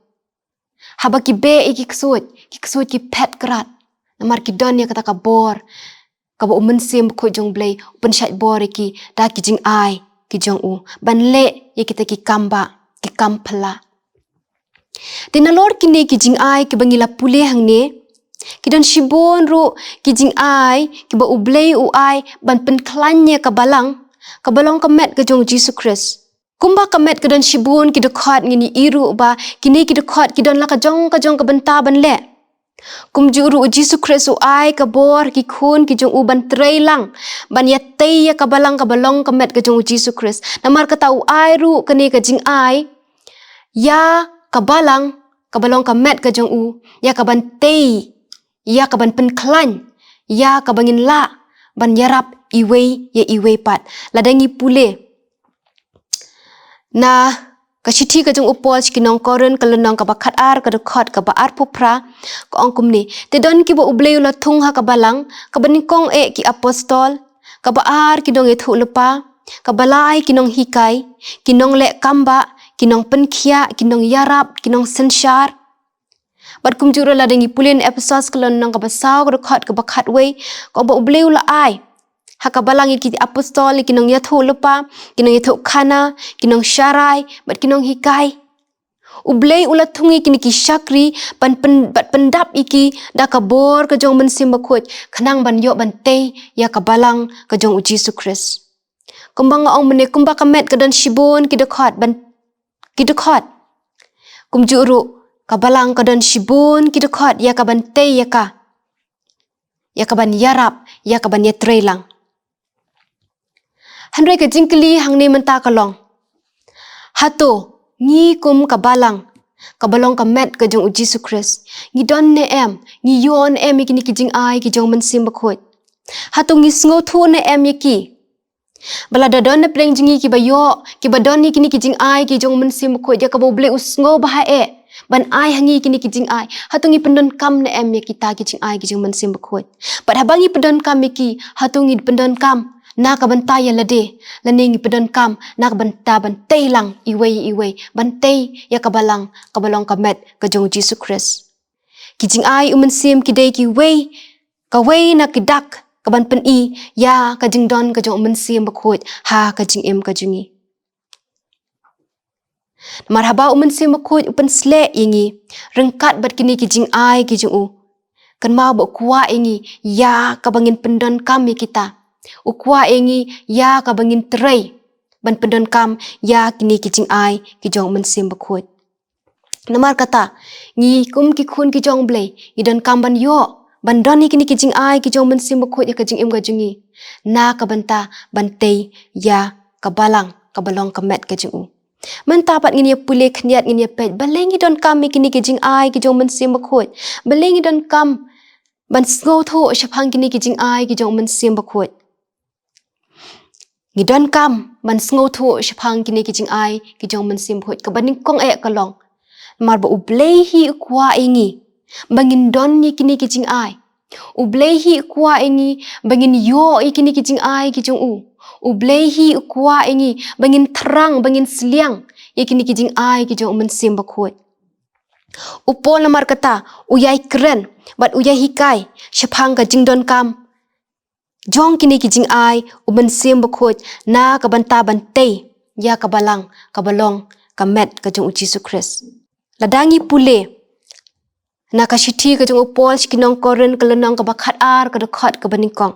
Haba ki beh ïa ki ksuid, ki ksuid ki phet krat, namar ki don ïa kata ka bor kaba U Mynsiem Bakhuid jong U Blei u pynshait bor ïa ki da ki jingai ki jong u ban leh ïa kita ki kambah, ki kam phylla. Te nalor kine ki jingai kiba ngi la pule hangne, ki don shibun ruh ki jingai kiba U Blei u ai ban pynkhlaiñ ïa ka balang, kaba long ka met ka jong U Jisu Khrist. Kumba ka met ka don shibun ki dkhot, ngin ïohi ruh ba kine ki dkhot ki don la ka jong ka jong ka bynta ban leh. Kumjuh ruh U Jisu Khrist u ai ka bor ki khun ki jong u ban trei lang, ban ïatei ïa ka balang kaba long ka met ka jong U Jisu Khrist. Namar kata u ai ruh kane ka jingai ïa ka balang kaba long ka met ka jong u, ïa ka ban tei, ïa ka ban pynkhlaiñ, ïa kaba ngin lah ban ïarap iwei ïa iwei pat. Lada ngi pule na ka shithi ka jong u Paul sha ki nong Korinth ka lynnong kaba khatar ka dkhot kaba arphew phra, ka ong kumne: Te don kiba U Blei u la thung ha ka balang, kaba nyngkong eh ki apostol, kaba ar ki nongïathuhlypa, kaba lai ki nonghikai, ki nongleh kambah, ki nongpynkhiah, ki nongïarap, ki nongsynshar. Bad kumjuh ruh lada ngi pule na Ephesos ka lynnong kaba saw ka dkhot kaba khatwei, ka ong ba U Blei u la ai ha ka balang ïa ki apostol, ïa ki nongïathuhlypa, ki nongïathuhkhana, ki nongsharai bad ki nonghikai. U Blei u la thung ïa kine ki shakri ban pyn-, bad pyndap ïa ki da ka bor ka jong U Mynsiem Bakhuid, khnang ban ïoh ban tei ïa ka balang ka jong U Jisu Khrist. Kumba nga ong mynne, kumba ka met ka don shibun ki dkhot ban, ki dkhot, kumjuh ruh ka balang ka don shibun ki dkhot ïa ka ban tei ïa ka, ïa ka ban ïarap, ïa ka ban ïatrei lang. Hynrei ka jingkylli hangne mynta ka long, hato ngi kum ka balang kaba long ka met ka jong U Jisu Khrist, ngi don ne em, ngi ïoh ne em ïa kine ki jingai ki jong U Mynsiem Bakhuid? Hato ngi sngewthuh ne em ïa ki? Ba lada don na pdeng jong ngi kiba ïoh, kiba don ïa kine ki jingai ki jong U Mynsiem Bakhuid, ïa kaba U Blei u sngewbha eh ban ai ha ngi kine ki jingai, hato ngi pyndonkam ne em ïa kita ki jingai ki jong U Mynsiem Bakhuid? Bad haba ngi pyndonkam ïa ki, hato ngi pyndonkam na ka bynta ïa lade, lane ngi pyndonkam na ka bynta ban tei lang iwei ïa iwei, ban tei ïa ka balang kaba long ka met ka jong U Jisu Khrist? Ki jingai U Mynsiem ki dei kiwei, kawei na ki dak ka ban pyni ïa ka jingdon ka jong U Mynsiem Bakhuid ha ka jingim ka jong ngi. Namar haba U Mynsiem Bakhuid u pynsleh ïa ngi ryngkat bad kine ki jingai ki jong u, kynmaw ba u kwah ïa ngi ïa kaba ngin pyndonkam ïa kita. U kwah ïa ngi ïa kaba ngin trei ban pyndonkam ïa kine ki jingai ki jong U Mynsiem Bakhuid. Namar kata, ngi kum ki khun ki jong U Blei, ngi donkam ban ïoh, ban don ïa kine ki jingai ki jong U Mynsiem Bakhuid ïa ka jingim ka jong ngi, na ka bynta ban tei ïa ka balang kaba long ka met ka jong u. Mynta pat ngin ïa pule khyndiat, ngin ïa peit balei ngi donkam ïa kine ki jingai ki jong U Mynsiem Bakhuid, balei ngi donkam ban sngewthuh shaphang kine ki jingai ki jong U Mynsiem Bakhuid. Ngi donkam ban sngewthuh shaphang kine ki jingai ki jong U Mynsiem Bakhuid. Kaba nyngkong eh ka long, namar ba U Blei hi u kwah ïa ngi ba ngin don ïa kine ki jingai. U Blei hi u kwah ïa ngi ba ngin ïoh ïa kine ki jingai ki jong u. U Blei hi u kwah ïa ngi ba ngin thrang, ba ngin sliang ïa kine ki jingai ki jong U Mynsiem Bakhuid. U Paul namar kata u ïai kren bad u ïai hikai shaphang ka jingdonkam jong kine ki jingai U Mynsiem Bakhuid na ka bynta ban tei ïa ka balang kaba long ka met ka jong U Jisu Khrist. Lada ngi pule Na ka shithi ka jong u Paul sha ki nong Korinth, ka lynnong kaba khatar, ka dkhot kaba nyngkong.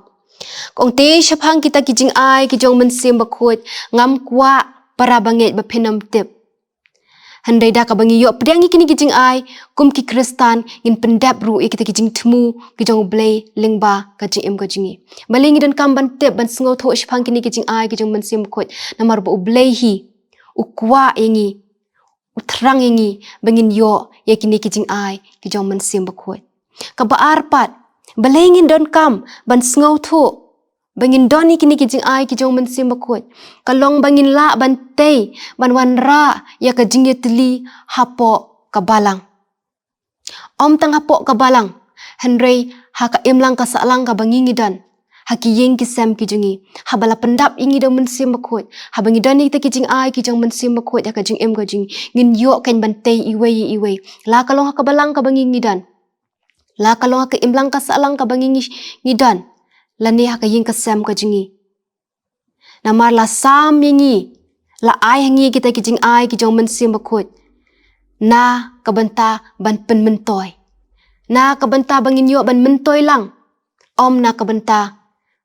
Ka ong te shaphang kita ki jingai ki jong u Mynsiem Bakhuid, ngam kwah para bangeit ba phin ym tip. Hynrei da kaba ngi ïoh pdiang ïa kine ki jingai, kum ki Khristan, ngin pyndep ruh ïa kita ki jingthmu ki jong u Blei lyngba ka jingim ka jong ngi. Balei ngi donkam ban tip, ban sngewthuh shaphang kine ki jingai ki jong u Mynsiem Bakhuid? Namar ba u Blei hi u kwah ïa ngi, u thrang ïa ngi ba ngin ïoh ïa kine ki jingai ki jong u Mynsiem Bakhuid. Kaba ar pat, balei ngin donkam ban sngewthuh ba ngin don ïa kine ki jingai ki jong u Mynsiem Bakhuid? Ka long ba ngin lah ban tei, ban wanrah ïa ka jingïatylli hapoh ka balang. Ym tang hapoh ka balang, hynrei ha ka imlang ka sahlang kaba ngi ngi don ha ki ïing ki sem ki jong ngi. Haba la pyndap ïa ngi da u Mynsiem Bakhuid, haba ngi don ïa kita ki jingai ki jong u Mynsiem Bakhuid ha ka jingim ka jong ngi, ngin ïoh kein ban tei iwei ïa iwei. La ka long ha ka balang kaba ngi ngi don, la ka long ha ka imlang ka sahlang kaba ngi ngi, ngi don, lane ha ka ïing ka sem ka jong ngi. Namar la sam ïa ngi, la ai ha ngi kita ki jingai ki jong u Mynsiem Bakhuid na ka bynta ban pynmyntoi, na ka bynta ba ngin ïoh ban myntoi lang, ym na ka bynta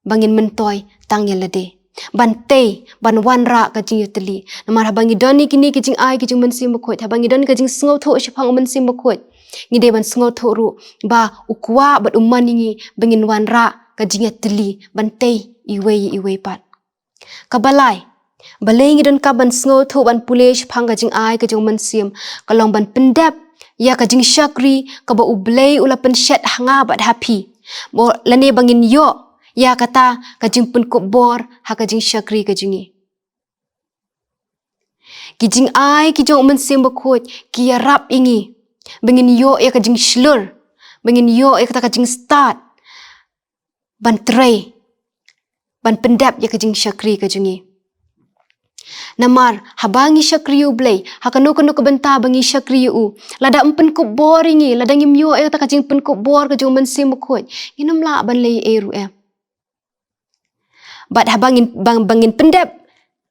ba ngin myntoi tang ïa lade, ban tei, ban wanrah ka jingïatylli. Namar haba ngi don ïa kine ki jingai ki jong u Mynsiem Bakhuid, haba ngi don ka jingsngewthuh shaphang u Mynsiem Bakhuid, ngi dei ban sngewthuh ruh ba u kwah bad u mon ïa ngi ba ngin wanrah ka jingïatylli, ban tei iwei ïa iwei pat. Kaba lai, balei ngi donkam ban sngewthuh, ban pule shaphang ka jingai ka jong u Mynsiem? Ka long ban pyndep ïa ka jingshakri kaba u Blei u la pynshet ha nga bad ha phi, lane ba ngin ïoh ïa kata ka jingpynkup bor ha ka jingshakri ka jong ngi. Ki jingai ki jong u Mynsiem Bakhuid ki ïarap ïa ngi ba ngin ïoh ïa ka jingshlur, ba ngin ïoh ïa kata ka jingstad ban trei, ban pyndep ïa ka jingshakri ka jong ngi. Namar haba ngi shakri ïa u Blei ha kano kano ka bynta ba ngi shakri ïa u, lada um pynkup bor ïa ngi, lada ngim ïoh ïa kata ka jingpynkup bor ka jong u Mynsiem Bakhuid, ngin ym lah ban leh ei ruh em. Bad haba ngin, ba, ba ngin pyndep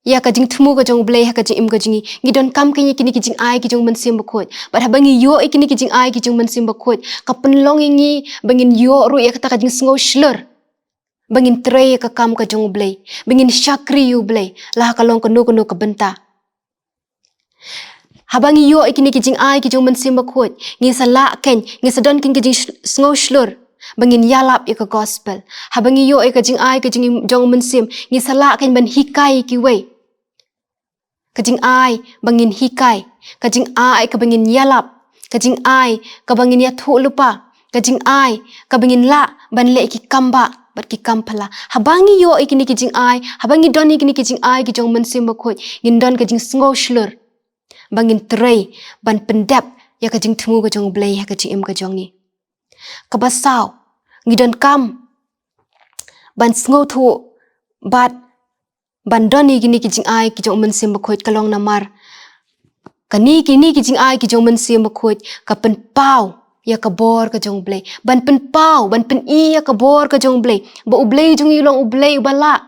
ïa ka jingthmu ka jong u Blei ha ka jingim ka jong ngi, ngi donkam kein ïa kine ki jingai ki jong u Mynsiem Bakhuid. Bad haba ngi ïoh ïa kine ki jingai ki jong u Mynsiem Bakhuid, ka pynlong ïa ngi ba ngin ïoh ruh ïa kata ka jingsngewshlur ba ngin trei ïa ka kam ka jong u Blei, ba ngin shakri ïa u Blei la ha ka long kano kano ka bynta. Haba ngi ïoh ïa kine ki jingai ki jong u Mynsiem Bakhuid, ngi sa lah kein, ngi sa don kein ka jingsngewshlur ba ngin ïalap ïa ka gospel. Haba ngi ïoh ïa ka jingai ka jong, jong u Mynsiem, ngi sa lah kein ban hikai ïa kiwei. Ka jingai ba ngin hikai, ka jingai kaba ngin ïalap, ka jingai kaba ngin ïathuh lypa, ka jingai kaba ngin lah ban leh ki kam bah bad ki kam phylla. Haba ngi ïoh ïa kine ki jingai, haba ngi don ïa kine ki jingai ki jong u Mynsiem Bakhuid, ngin don ka jingsngewshlur ba ngin trei ban pyndep ïa ka jingthmu ka jong u Blei ha ka jingim ka jong ngi. Kaba saw, ngi donkam ban sngewthuh bad ban don ïa kine ki jingai ki jong u Mynsiem Bakhuid, ka long namar kane, kine ki jingai ki jong u Mynsiem Bakhuid ka pynpaw ïa ka bor ka jong u Blei. Ban pynpaw, ban pyni ïa ka bor ka jong u Blei, ba u Blei jong ngi u long u Blei uba lah.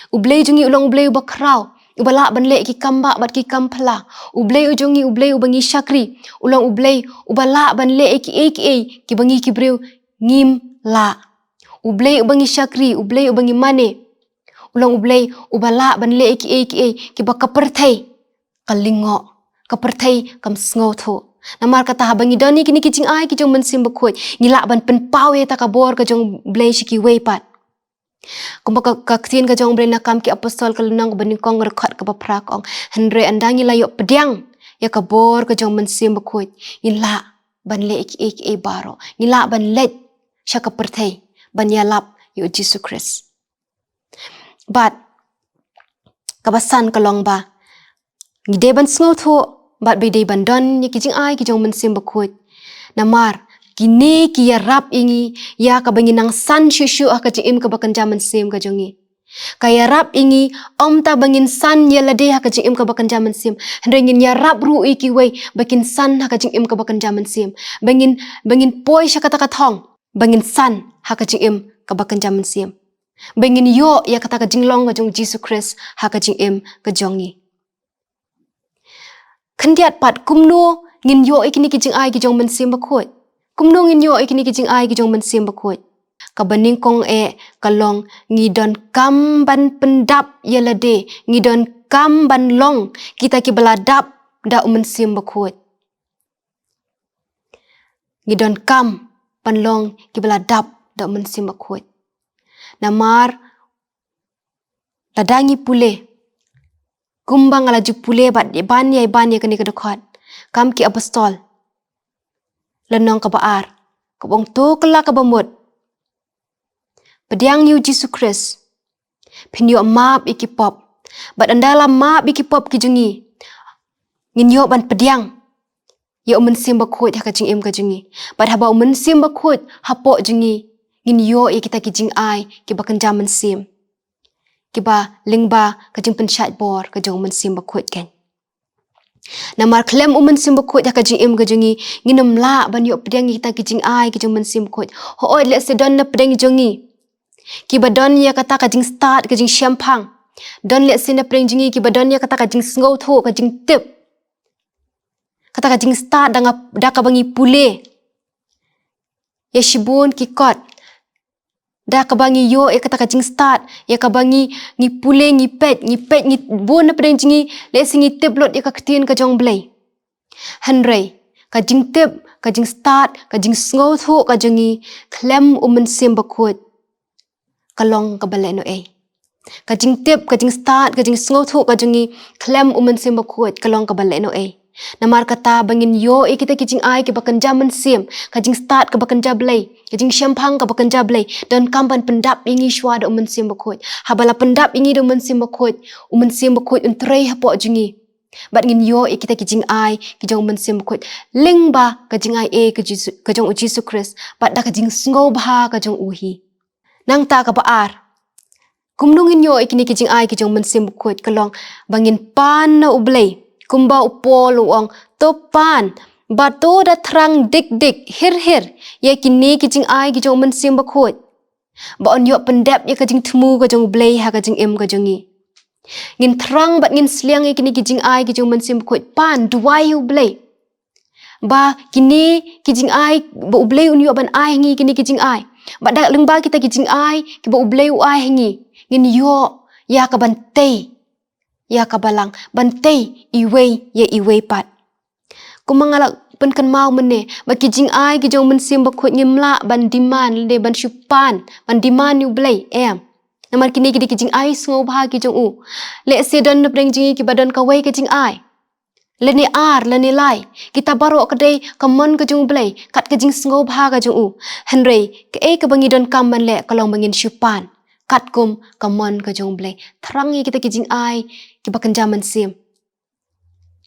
U Blei jong ngi u long u Blei uba khraw, uba lah ban leh ki kam bah bad ki kam phylla. U Blei u jong ngi, u Blei uba ngi shakri, u long u Blei uba lah ban leh ïa kiei kiei kiba ngi ki briew ngim lah. U Blei uba ngi shakri, u Blei uba ngi mane, u long u Blei uba lah ban leh ïa kiei kiei kiba ka pyrthei ka lyngngoh, ka pyrthei kam sngewthuh. Namar kata, haba ngi don ïa kine ki jingai ki jong u Mynsiem Bakhuid, ngi lah ban pynpaw ïa kata ka bor ka jong u Blei sha kiwei pat. Kumba ka, ka ktien ka jong u Blei na Kam ki Apostol ka lynnong kaba nyngkong, ka dkhot kaba phra ka ong, hynrei ynda ngi la ïoh pdiang ïa ka bor ka jong u Mynsiem Bakhuid, ngi lah ban leh ïa kiei kiei baroh, ngi lah ban leit sha ka pyrthei ban ïalap ïa u Jisu Khrist. Bad kaba san ka long ba ngi dei ban sngewthuh bad ba ngi dei ban don ïa ki jingai ki jong u Mynsiem Bakhuid. Namar kine ki ïarap ïa ngi ïa kaba ngin nang san shuh shuh ha ka jingim kaba kynja mynsiem ka jong ngi. Ka ïarap ïa ngi, ym tang ba ngin san ïa lade ha ka jingim kaba kynja mynsiem, hynrei ngin ïarap ruh ïa kiwei ba kin san ha ka jingim kaba kynja mynsiem. Ba ngin, ba ngin poi sha kata ka thong ba ngin san ha ka jingim kaba kynja mynsiem, ba ngin ïoh ïa kata ka jinglong ka jong u Jisu Khrist ha ka jingim ka jong ngi. Khyndiat pat, kumno ngin ïoh ïa kine ki jingai ki jong u Mynsiem Bakhuid? Kumno ngin ïoh ïa kine ki jingai ki jong u Mynsiem Bakhuid? Kaba nyngkong eh ka long ngi donkam ban pyndap ïa lade, ngi donkam ban long kita kiba la dap da u Mynsiem Bakhuid. Ngi donkam ban long kiba la dap da u Mynsiem Bakhuid. Namar lada ngi pule, kumba nga la ju pule bad ban ïa ban ïa kane ka dkhot Kam ki Apostol, lynnong kaba ar, kaba ong to kylla kaba mut, pdiang ïa u Jisu Khrist, phin ïoh map ïa ki pop. Bad ynda la map ïa ki pop ki jong ngi, ngin ïoh ban pdiang ïa u Mynsiem Bakhuid ha ka jingim ka jong ngi. Bad haba u Mynsiem Bakhuid hapoh jong ngi, ngin ïoh ïa kita ki jingai kiba kynja mynsiem, kiba lyngba ka jingpynshait bor ka jong u Mynsiem Bakhuid keiñ. Namar khlem u Mynsiem Bakhuid ha ka jingim ka jong ngi, ngin ym lah ban ïoh pdiang ïa kita ki jingai ki jong u Mynsiem Bakhuid. Hooid, lehse don na pdeng jong ngi kiba don ïa kata ka jingstad, ka jingshemphang. Don lehse na pdeng jong ngi kiba don ïa kata ka jingsngewthuh, ka jingtip, kata ka jingstad da nga, da kaba ngi pule ïa shibun ki kot, da kaba ngi ïoh ïa kata ka jingstad, ïa kaba ngi, ngi pule, ngi peit, ngi peit, ngi bun na pdeng jong ngi, lehse ngi tip lut ïa ka ktien ka jong u Blei. Hynrei ka jingtip, ka jingstad, ka jingsngewthuh ka jong ngi khlem u Mynsiem Bakhuid, ka long kaba lehnohei. Ka jingtip, ka jingstad, ka jingsngewthuh ka jong ngi khlem u Mynsiem Bakhuid, ka long kaba lehnohei. Namar kata, ba ngin ïoh ïa kita ki jingai kiba kynja mynsiem, ka jingstad kaba kynja Blei, ka jingshemphang kaba kynja Blei, donkam ban pyndap ïa ngi shuwa da u Mynsiem Bakhuid. Haba la pyndap ïa ngi da u Mynsiem Bakhuid, u Mynsiem Bakhuid un trei hapoh jong ngi. Bad ngin ïoh ïa kita ki jingai ki jong u Mynsiem Bakhuid, lyngba ka jingai eh ka Jisu, ka jong u Jisu Khrist, bad da ka jingsngewbha ka jong u hi. Nangta kaba ar, kumno ngin ïoh ïa kine ki jingai ki jong u Mynsiem Bakhuid? Ka long ba ngin pan na u Blei. Kumba u Paul u ong, to pan, ba to da thrang dik dik, hir hir ïa kine ki jingai ki jong u Mynsiem Bakhuid, ba yn ïoh pyndep ïa ka jingthmu ka jong u Blei ha ka jingim ka jong ngi. Ngin thrang bad ngin sliang ïa kine ki jingai ki jong u Mynsiem Bakhuid. Pan, duwai ïa u Blei ba kine ki jingai, ba u Blei un ïoh ban ai ha ngi kine ki jingai. Bad da lyngba kita ki jingai kiba u Blei u ai ha ngi, ngin ïoh ïa ka ban tei ïa ka Balang, ban tei iwei ïa iwei pat. Kumba nga la pynkynmaw mynne, ba ki jingai ki jong u Mynsiem Bakhuid ngim lah ban demand lane ban shu pan, ban demand ïa u Blei, em. Namar kine ki dei ki jingai sngewbha ki jong u. Lehse don na pdeng jong ngi kiba don kawei ka jingai, lane ar, lane lai. Kita baroh ka dei ka mon ka jong u Blei, kat ka jingsngewbha ka jong u. Hynrei kaei kaba ngi donkam ban leh ka long ba ngin shu pan katkum ka mon ka jong u Blei. Thrang ïa kita ki jingai kiba kynja mynsiem.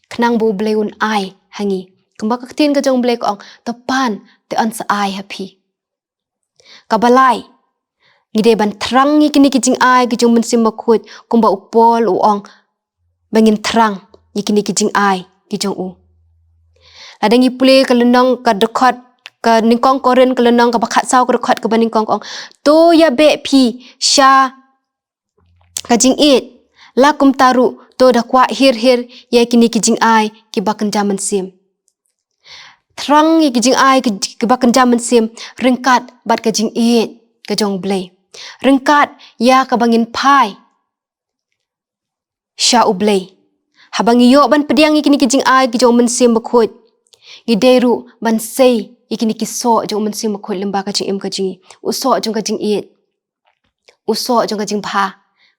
Khnang ba u Blei un ai ha ngi. Kumba ka ktien ka jong u Blei ka ong, to pan, te yn sa ai ha phi. Kaba lai, ngi dei ban thrang ïa kine ki jingai ki jong u Mynsiem Bakhuid, kumba u Paul u ong ba ngin thrang ïa kine ki jingai ki jong u. Lada ngi pule ka lynnong ka dkhot, ka nyngkong Korinth ka lynnong kaba khatsaw ka dkhot kaba nyngkong ka ong, to ïa beh phi sha ka jingïeit, la kumta ruh to da kwah hir hir ïa kine ki jingai kiba kynja mynsiem. Thrang ïa ki jingai ki, kiba kynja mynsiem ryngkat bad ka jingïeit ka jong u Blei. Ryngkat ïa kaba ngin phai sha u Blei. Haba ngi ïoh ban pdiang ïa kine ki jingai ki jong u Mynsiem Bakhuid, ngi dei ruh ban sei ïa kine ki soh jong u Mynsiem Bakhuid lyngba ka jingim ka jong ngi. U soh jong ka jingïeit, u soh jong ka jingbha,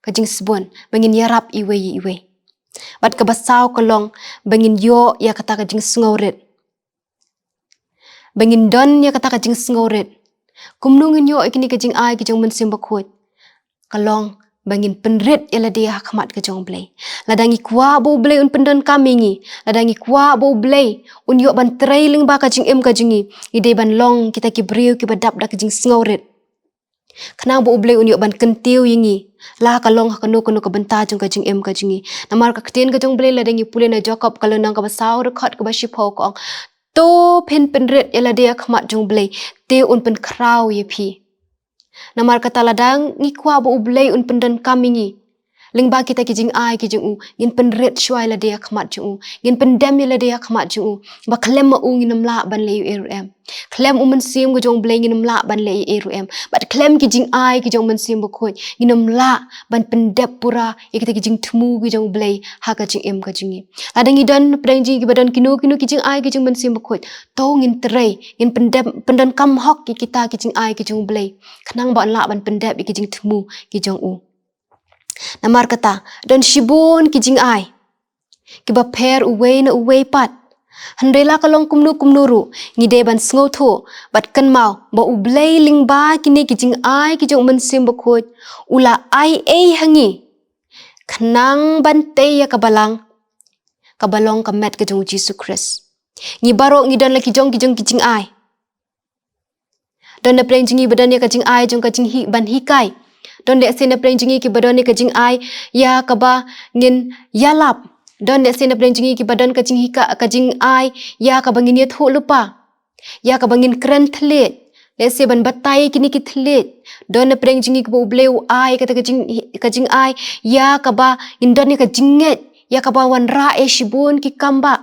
ka jingsbun, ba ngin ïarap iwei ïa iwei. Bad kaba saw ka long ba ngin ïoh ïa kata ka jingsngewrit, ba ngin don ïa kata ka jingsngewrit. Kumno ngin ïoh ïa kine ki jingai ki jong u Mynsiem Bakhuid? Ka long ba ngin pynrit ïa lade ha khmat ka jong u Blei. Lada ngi kwah ba u Blei un pyndonkam ïa ngi, lada ngi kwah ba u Blei un ïoh ban trei lyngba ka jingim ka jong ngi, ngi dei ban long kita ki briew kiba dap da ka jingsngewrit, khnang ba u Blei un ïoh ban kyntiew ïa ngi, la ka long ha kano kano ka bynta jong ka jingim ka jong ngi. Namar ka ktien ka jong u Blei, lada ngi pule na Jakob ka lynnong kaba saw, dkhot kaba shiphew, ka ong, to phin pynrit ïa lade ha khmat jong u Blei, te un pynkhraw ïa phi. Namar kata, lada ngi kwah ba u Blei un pyndonkam ïa ngi, Lyngba kita ki jingai ki jong u, ngin pynrit shuwa ïa lade ha khmat jong u, ngin pyndem ïa lade ha khmat jong u, ba khlem ma u ngin ym lah ban leh ei ruh em. Khlem u Mynsiem ka jong u Blei ngin ym lah ban leh ei ruh em. Bad khlem ki jingai ki jong u Mynsiem Bakhuid ngin ym lah ban pyndep pura ïa kita ki jingthmu ki jong u Blei ha ka jingim ka jong ngi. Lada ngi don napdeng jong ngi kiba don kino kino ki jingai ki jong u Mynsiem Bakhuid, to ngin trei, ngin pyndep, pyndonkam hok ïa kita ki jingai ki jong u Blei, khnang ba un lah ban pyndep ïa ki jingthmu ki jong u. Namar kata, don shibun ki jingai kiba pher uwei na uwei pat. Hynrei la ka long kumno kumno ruh, ngi dei ban sngewthuh bad kynmaw ba u Blei lyngba kine ki jingai ki jong u Mynsiem Bakhuid u la ai ei ha ngi, khnang ban tei ïa ka balang kaba long ka met ka jong u Jisu Khrist. Ngi baroh ngi don la ki jong ki jong ki jingai. Don napdeng jong ngi ba don ïa ka jingai jong ka jinghi-, ban hikai. Don lehse napdeng jong ngi kiba don ïa ka jingai ïa kaba ngin ïalap. Don lehse napdeng jong ngi kiba don ka jinghika-, ka jingai ïa kaba ngin ïathuh lypa, ïa kaba ngin kren thylliej. Lehse ban batai kine ki thylliej. Don napdeng jong ngi kiba u Blei u ai kata ka jing-, ka jingai ïa kaba ngin don ïa ka jingngeit, ïa kaba wanrah ïa shibun ki kam ba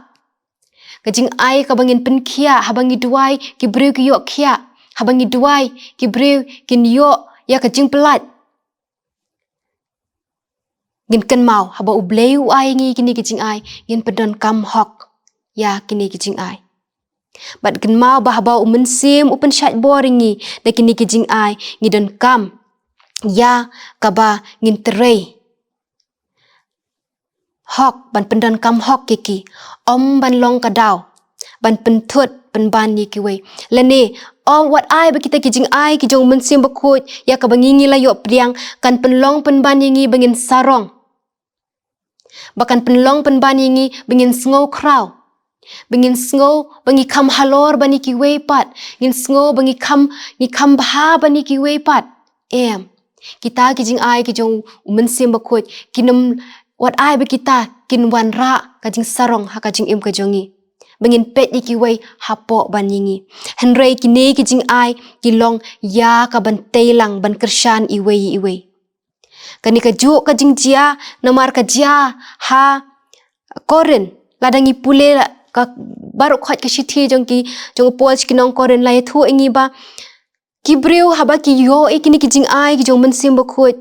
ka jingai kaba ngin pynkhiah, haba ngi duwai ki briew ki ïoh khiah, haba ngi duwai ki briew kin ïoh ïa ka jingpyllait. Ngin kynmaw haba u Blei u ai ngi kine ki jingai, ngin pyndonkam hok ïa kine ki jingai. Bad kynmaw ba haba u Mynsiem u pynshait bor ïa ngi da kine ki jingai, ngi donkam ïa kaba ngin trei hok, ban pyndonkam hok ïa ki, ym ban long ka daw ban pynthut pynban ïa kiwei. Lane, ym wat ai ba kita ki jingai ki jong u Mynsiem Bakhuid ïa kaba ngi ngi la ïoh pdiang kan pynlong pynban ïa ngi ba ngin sarong, ba kan pynlong pynban ïa ngi ba ngin sngew khraw, ba ngin sngew ba ngi kham halor ban ïa kiwei pat, ngin sngew ba ngi kham, ngi kham bha ban ïa kiwei pat. Em, kita ki jingai ki jong u Mynsiem Bakhuid kin ym wat ai ba kita kin wanrah ka jingsarong ha ka jingim ka jong ngi, ba ngin peit ïa kiwei hapoh ban ïa ngi. Hynrei kine ki jingai ki long ïa ka ban tei lang, ban kyrshan iwei ïa iwei. Kane kajuh ka jingjia, namar ka jia ha Korinth. Lada ngi pule la ka baroh khoit ka shithi jong ki, jong u Paul sha ki nong Korinth, la ïathuh ïa ngi ba ki briew haba ki ïoh ïa kine ki jingai ki jong u Mynsiem Bakhuid,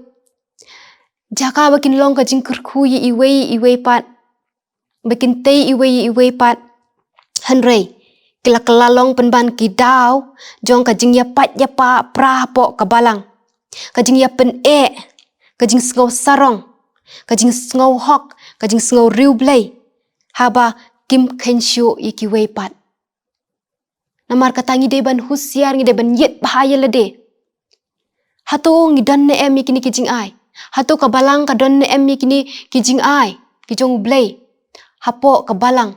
jaka ba kin long ka jingkyrkhu ïa iwei ïa iwei pat, ba kin tei iwei ïa iwei pat, hynrei ki la kylla long pynban ki daw jong ka jingïapait ïapra hapoh ka balang, ka jingïapyneh, ka jingsngew sarong, ka jingsngew hok, ka jingsngew riewblei, haba kim kheiñ shuh ïa kiwei pat. Namar kata ngi dei ban husiar, ngi dei ban ïit bha ïa lade. Hato ngi don ne em ïa kine ki jingai? Hato ka balang ka don ne em ïa kine ki jingai ki jong u Blei hapoh ka balang?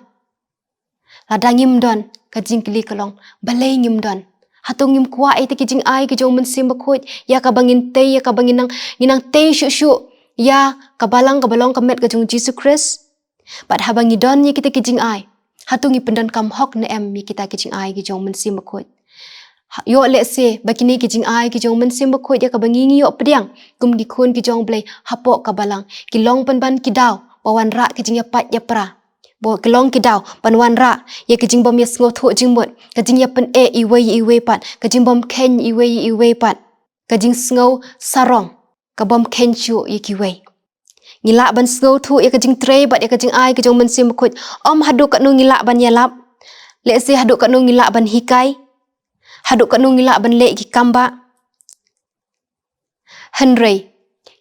Lada ngim don, ka jingkylli ka long, balei ngim don? Hato ngim kwah ïa kita ki jingai ki jong u Mynsiem Bakhuid ïa kaba ngin tei, ïa kaba ngin nang, ngin nang tei shuh shuh ïa ka balang kaba long ka met ka jong u Jisu Khrist? Bad haba ngi don ïa kita ki jingai, hato ngi pyndonkam hok ne em ïa kita ki jingai ki jong u Mynsiem Bakhuid? Ha, ïoh lehse ba kine ki jingai ki jong u Mynsiem Bakhuid ïa kaba ngi ngi ïoh pdiang kum ki khun ki jong u Blei hapoh ka balang ki long pynban ki daw ba wanrah ka jingïapait ïapra, ba ki long ki daw ban wanrah ïa ka jingbym ïasngewthuh jingmut, ka jingïapyneh iwei ïa iwei pat, ka jingbym kheiñ iwei ïa iwei pat, ka jingsngew sarong, ka bym kheiñ shuh ïa kiwei. Ngi lah ban sngewthuh ïa ka jingtrei bad ïa ka jingai ka jong u Mynsiem Bakhuid ym haduh katno ngi lah ban ïalap, lehse haduh katno ngi lah ban hikai, haduh katno ngi lah ban leh ki kam ba. Hynrei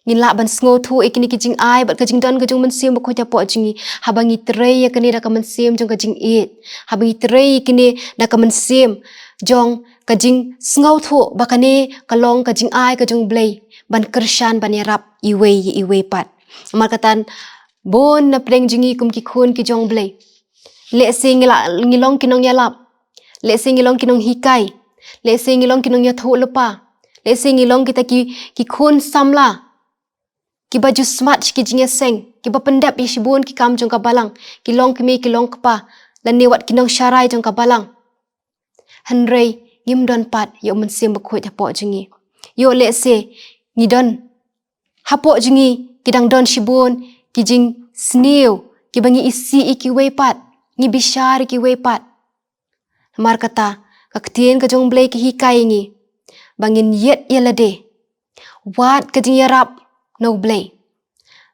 ngi lah ban sngewthuh ïa kine ki jingai bad ka jingdon ka jong u Mynsiem Bakhuid hapoh jong ngi haba ngi trei ïa kane da ka mynsiem jong ka jingïeit, haba ngi trei ïa kine da ka mynsiem jong ka jingsngewthuh ba kane ka long ka jingai ka jong u Blei ban kyrshan, ban ïarap iwei ïa iwei pat. Namar kata bun na pdeng jong ngi kum ki khun ki jong u Blei, lehse ngi la, ngi long ki nongïalap, lehse ngi long ki nonghikai, lehse ngi long ki nongïathuhlypa, lehse ngi long kita ki, ki khun samla kiba ju smat sha ki jingïaseng, kiba pyndep ïa shibun ki kam jong ka balang, ki long kmie ki long kpa, lane wat ki nongsharai jong ka balang. Hynrei ngim don pat ïa u Mynsiem Bakhuid hapoh jong ngi. Ïoh lehse ngi don hapoh jong ngi ki dang don shibun ki jingsniew kiba ngi isih ïa kiwei pat, ngi bishar ïa kiwei pat. Namar kata, ka ktien ka jong U Blei ka hikai ïa ngi ba ngin ïit ïa lade, wad ka jingïarap na U Blei,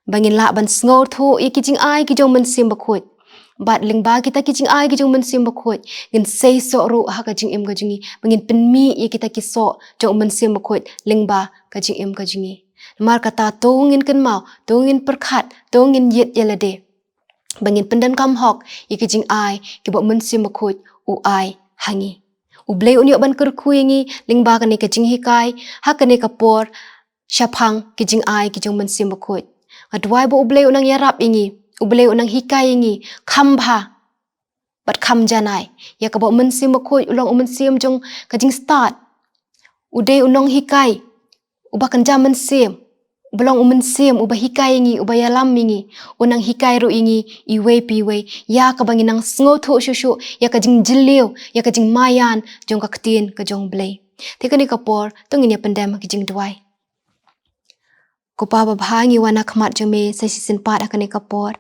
ba ngin lah ban sngewthuh ïa ki jingai ki jong U Mynsiem Bakhuid. Bad lyngba kita ki jingai ki jong U Mynsiem Bakhuid, ngin seisoh ruh ha ka jingim ka jong ngi, ba ngin pynmih ïa kita ki soh jong U Mynsiem Bakhuid lyngba ka jingim ka jong ngi. Namar kata, to ngin kynmaw, to ngin pyrkhat, to ngin ïit ïa lade, ba ngin pyndonkam hok ïa ki jingai kiba U Mynsiem Bakhuid u ai ha ngi. U Blei un ïoh ban kyrkhu ïa ngi lyngba kane ka jinghikai ha kane ka por shaphang ki jingai ki jong U Mynsiem Bakhuid. Nga duwai ba U Blei un nang ïarap ïa ngi, U Blei un nang hikai ïa ngi kham bha bad kham janai, ïa kaba U Mynsiem Bakhuid u long U Mynsiem jong ka jingstad. U dei U Nonghikai uba kynja mynsiem, uba long U Mynsiem, uba hikai ïa ngi, uba ïalam ïa ngi, un nang hikai ruh ïa ngi iwei pa iwei, ïa kaba ngin nang sngewthuh shuh shuh ïa ka jingjylliew, ïa ka jingmaïan jong ka ktien ka jong U Blei. Te kane ka por, to ngin ïa pyndem ha ka jingduwai. Ko Pa babha, ngi wan ha khmat jong me sa shisien pat ha kane ka por.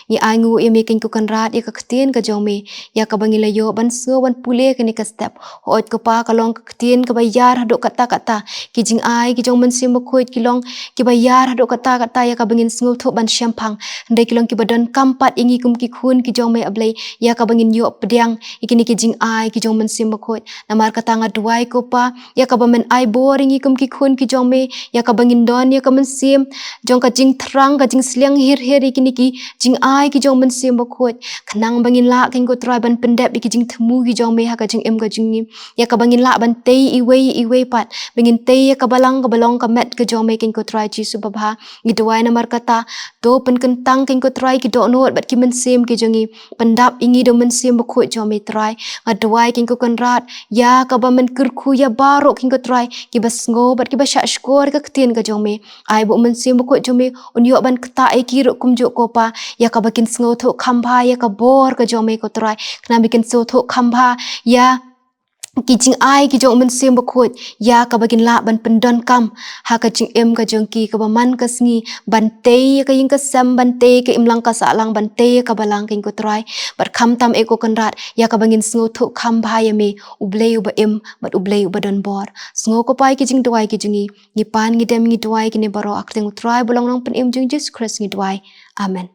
Ngi ainguh ïa me Kynrad ïa ka ktien ka jong me, ïa kaba ngi la ïoh ban sngew ban pule kane ka step. Hooid ko Pa, ka long ka ktien kaba ïar haduh katta katta. Ki jingai ki jong U Mynsiem Bakhuid ki long kiba ïar haduh katta katta ïa kaba ngin sngewthuh ban shemphang. Hynrei ki long kiba donkam pat ïa ngi kum ki khun ki jong me A Blei, ïa kaba ngin ïoh pdiang ïa kine ki jingai ki jong U Mynsiem Bakhuid. Namar kata nga duwai ko Pa, ïa kaba men ai bor ïa ngi kum ki khun ki jong me, ïa kaba ngin don ïa ka mynsiem jong ka jingthrang, ka jingsliang hir hir ïa kine ki jingai ki jong U Mynsiem Bakhuid. Khnang ba ngin lah Kynrad ban pyndep ïa ki jingthmu ki jong me ha ka jingim ka jong ngi, ïa kaba ngin lah ban tei iwei iwei pat, ba ngin tei ïa ka balang kaba long ka met ka jong me Kynrad Jisu babha. Ngi duwai namar kata, to pynkyntang Kynrad ki dohnud bad ki mynsiem ki jong ngi, pyndap ïa ngi da U Mynsiem Bakhuid jong me Trai. Nga duwai Kynrad, ïa kaba men kyrkhu ïa baroh Kynrad kiba sngew bad kiba shah shkor ka ktien ka jong me. Ai ba U Mynsiem Bakhuid jong me un ïoh ban ktah ïa ki ruh kumjuh ko Pa, ïa kaba kin sngewthuh kham bha ïa ka bor ka jong me ko Trai, khnang ba kin sngewthuh kham bha ïa ki jingai ki jong U Mynsiem Bakhuid, ïa kaba kin lah ban pyndonkam ha ka jingim ka jong ki, kaba man ka sngi ban tei ïa ka ïing ka sem, ban tei ïa ka imlang ka sahlang, ban tei ïa ka balang Kynrad. Bad khamtam eh ko Kynrad, ïa kaba ngin sngewthuh kham bha ïa me, U Blei uba im bad U Blei uba don bor. Sngew ko Pa ïa ki jingduwai ki jong ngi. Ngi pan ngi dem ngi duwai kine baroh ha ka kyrteng U Trai ba long Nongpynim jong ngi Jisu Khrist ngi duwai. Amen.